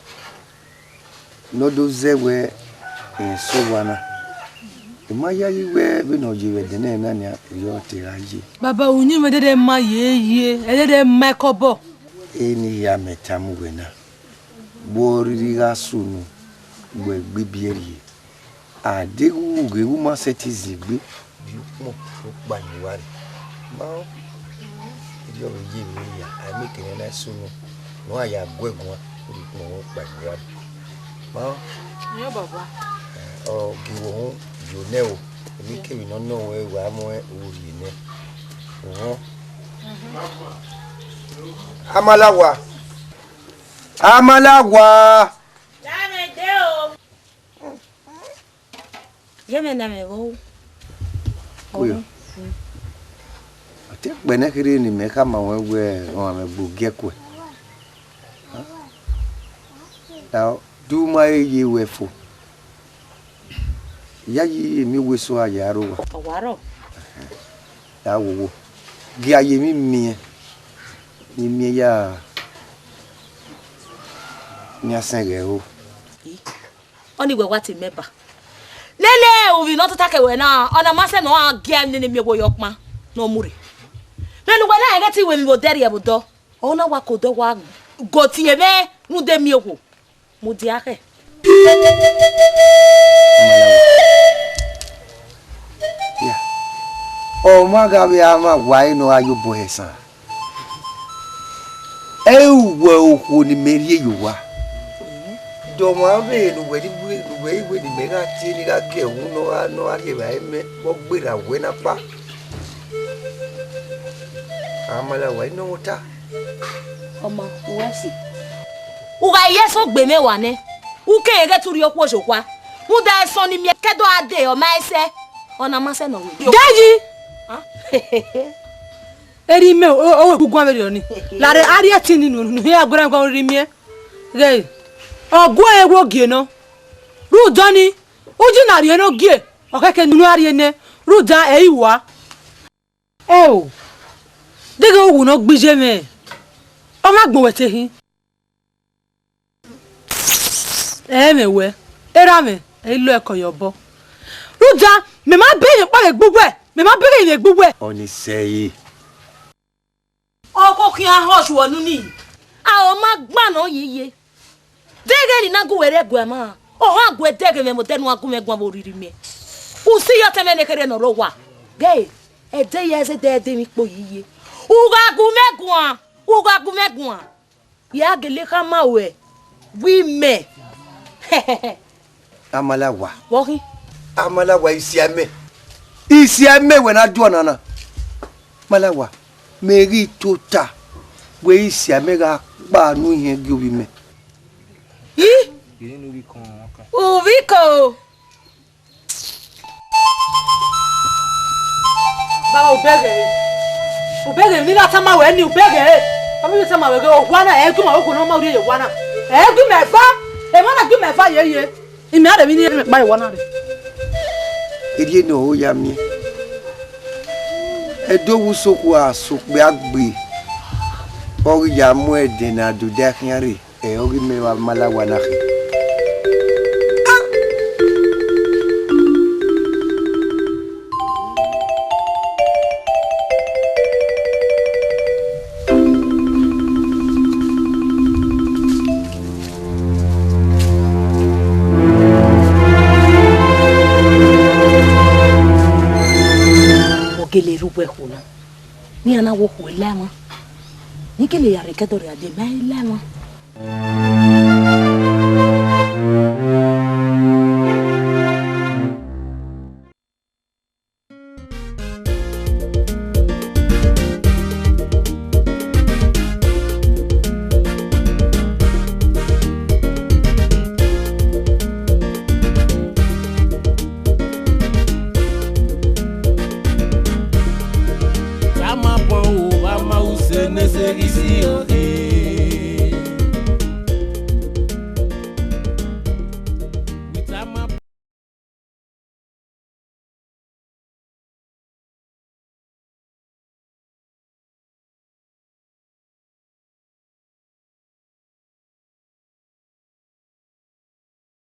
ne ọ do zẹ wẹ rẹn sẹ owa na, I ma yayi wẹ vbene ọ ye vbe ẹdẹnẹrẹ na nian, erriọ te gha ye. Baba, uyinmwẹ ẹdẹdẹ ma ye ye, ẹdẹdẹ ma ẹkọbọ. Eni hia mẹ tama uwẹ na, vbe ọ rhirhi gha sunu wẹ gbe ibiẹ rhie. A deghẹ u ghe, u ma sẹtin zẹ egbe, rhie ukpọn rhie okpa ye uwa rre. Ma rẹn, erriọ vbe ye vbe hia, a i miẹn ekene na sunu ne uwa ya gu ẹre guan, rhie ukpọn rhie okpa ye uwa rre. Ma rẹn. Iyẹn baba. Ẹ, ọ gie vbe uhunmwu, gie nẹ o, emwikemwi ne ọ nọ ruẹ, wa mu ẹre rhie nẹ. Uhunmwu. Amalawa. Amalawa. Ye mwẹ ne mẹ vbo? Oyo. Ọ te kpẹ nẹ kherhe ne imẹ khama ruẹn wẹ ọmwa mwẹ gbe ogiẹ kuẹ. Da, du ma he ye ruẹ fo. Yayi emwi owa eso a ya rre owa. Ọ wa rrọọ. Da wowo. Gie a ye emwi miẹn, ne I miẹn ya, ne a sẹn ghẹ ho. Ọnii wẹ wa te mẹ ba. Lele, uvbi ne ọ tota ke wẹ na, ọna ma sẹ ne ọ gha gie nene miẹn owo ye ọkpan ne ọ mu rre. Vbene uwẹ na rẹn ghẹ te I wẹ emwi vbe odẹ rrie vbe odọ, ọ na wa ke odọ wa go tie mwẹ rhunmwuda miẹn owo. Mudia khẹ. Ọ ma gha vbe a mwa wa ẹre ne ọ gha ye obọ hẹ esan. Ẹ i wẹ okhuo ne imẹ rhie ye owa. Dọmwa vbe ne uwẹ ni wẹ, ne uwẹ i wẹ ne imẹ gha tie ne I gha gie ẹwu ne ọ gha, ne ọ gha rhie evbare mẹ, vbe ọ gberra wẹ na kpa. Amalawa, I nọ mwẹ ota. Ọ ma, uwẹ si. U gha ye sẹ ogbe mwẹ wa nẹ, u kere ghẹ te u rhie okhuo zẹ okhua. Rhunmwuda ẹsọn ne I miẹn ke ẹdẹ ọ gha dee, ọ ma i sẹ, ọna ma sẹ ne ọ wẹ. Deyi! Erha imẹ, ọ wẹ guguan vberriọ ni. Lare a rhie ẹtin ni nu, nu hia guan guan rhie miẹn. Ghe, ọ gu ẹre vbe ogie nọ. Rhunmwuda ọnii, uji na rhie ne ogie, ọ khẹke ne unu a rhie nẹ, rhunmwuda ẹ i wa. Ẹo, deghẹ uwu ne ọ gbe iye mwẹ, ọ ma gbẹn wẹ te khin. Ẹ mwẹ wẹ, erha mwẹ, ẹ i lo ẹko ye obọ. Rhunmwuda, mẹ ma bẹghe ọkpa vbe egbe uwẹ, mẹ ma bẹghe vbe egbe uwẹ. Ọnii sẹ ẹre. Ọkọ khian họn ọshuọ unu nii. A ọ ma gban nọ ye ye. Deghẹ ne I na gu wẹ rre ẹguae ma, ọ gha gu ẹdẹghe mwẹ vbe odẹ ne u gha gu mwẹ guan vbe oriri mẹ. U si ye ọtẹn mwẹ nekherhe ne ọ rre owa. Ghe, ẹdẹ ya zẹdẹ ẹdẹ emwi ikpo ye ye. U gha gu mwẹ guan, u gha gu mwẹ guan. Ya gele khama ruẹ, wẹ imẹ. Amalawa. Vbọ khin? Amalawa, isia mẹ. Isia mẹ wẹ na do ọna na. Amalawa, mẹ ghi tota wẹ isia mẹ gha kpa unu ihiẹn gie ovbi mẹ. I? Uvbi ko. Baba, u bẹghe. U bẹghe, ne I na tama ruẹ ni, u bẹghe. Ọ vbe tama ruẹ ghe, owa na, ẹ i gu ima okhuo ne ọ ma rhie ye owa na. Ẹ i gu ima eva. Emwa na gie mẹ eva yeye, imẹ a rhe emwi ne imẹ kpa ye owa na rre. Erriọ ne ọ ho ya miẹn. Ẹdẹ owa usoku a sokpia gbe, ọ ghi ya mu ẹdẹ ne a do da khian rre, ẹ, ọ ghi mẹ vbe ma la owa na khin. Ọ gele rre uwu ẹkho na, ne iran na wo okhuo la ẹmwẹ, ne I gele ya rre ẹkẹdọrriọ dee, mẹ i la ẹmwẹ.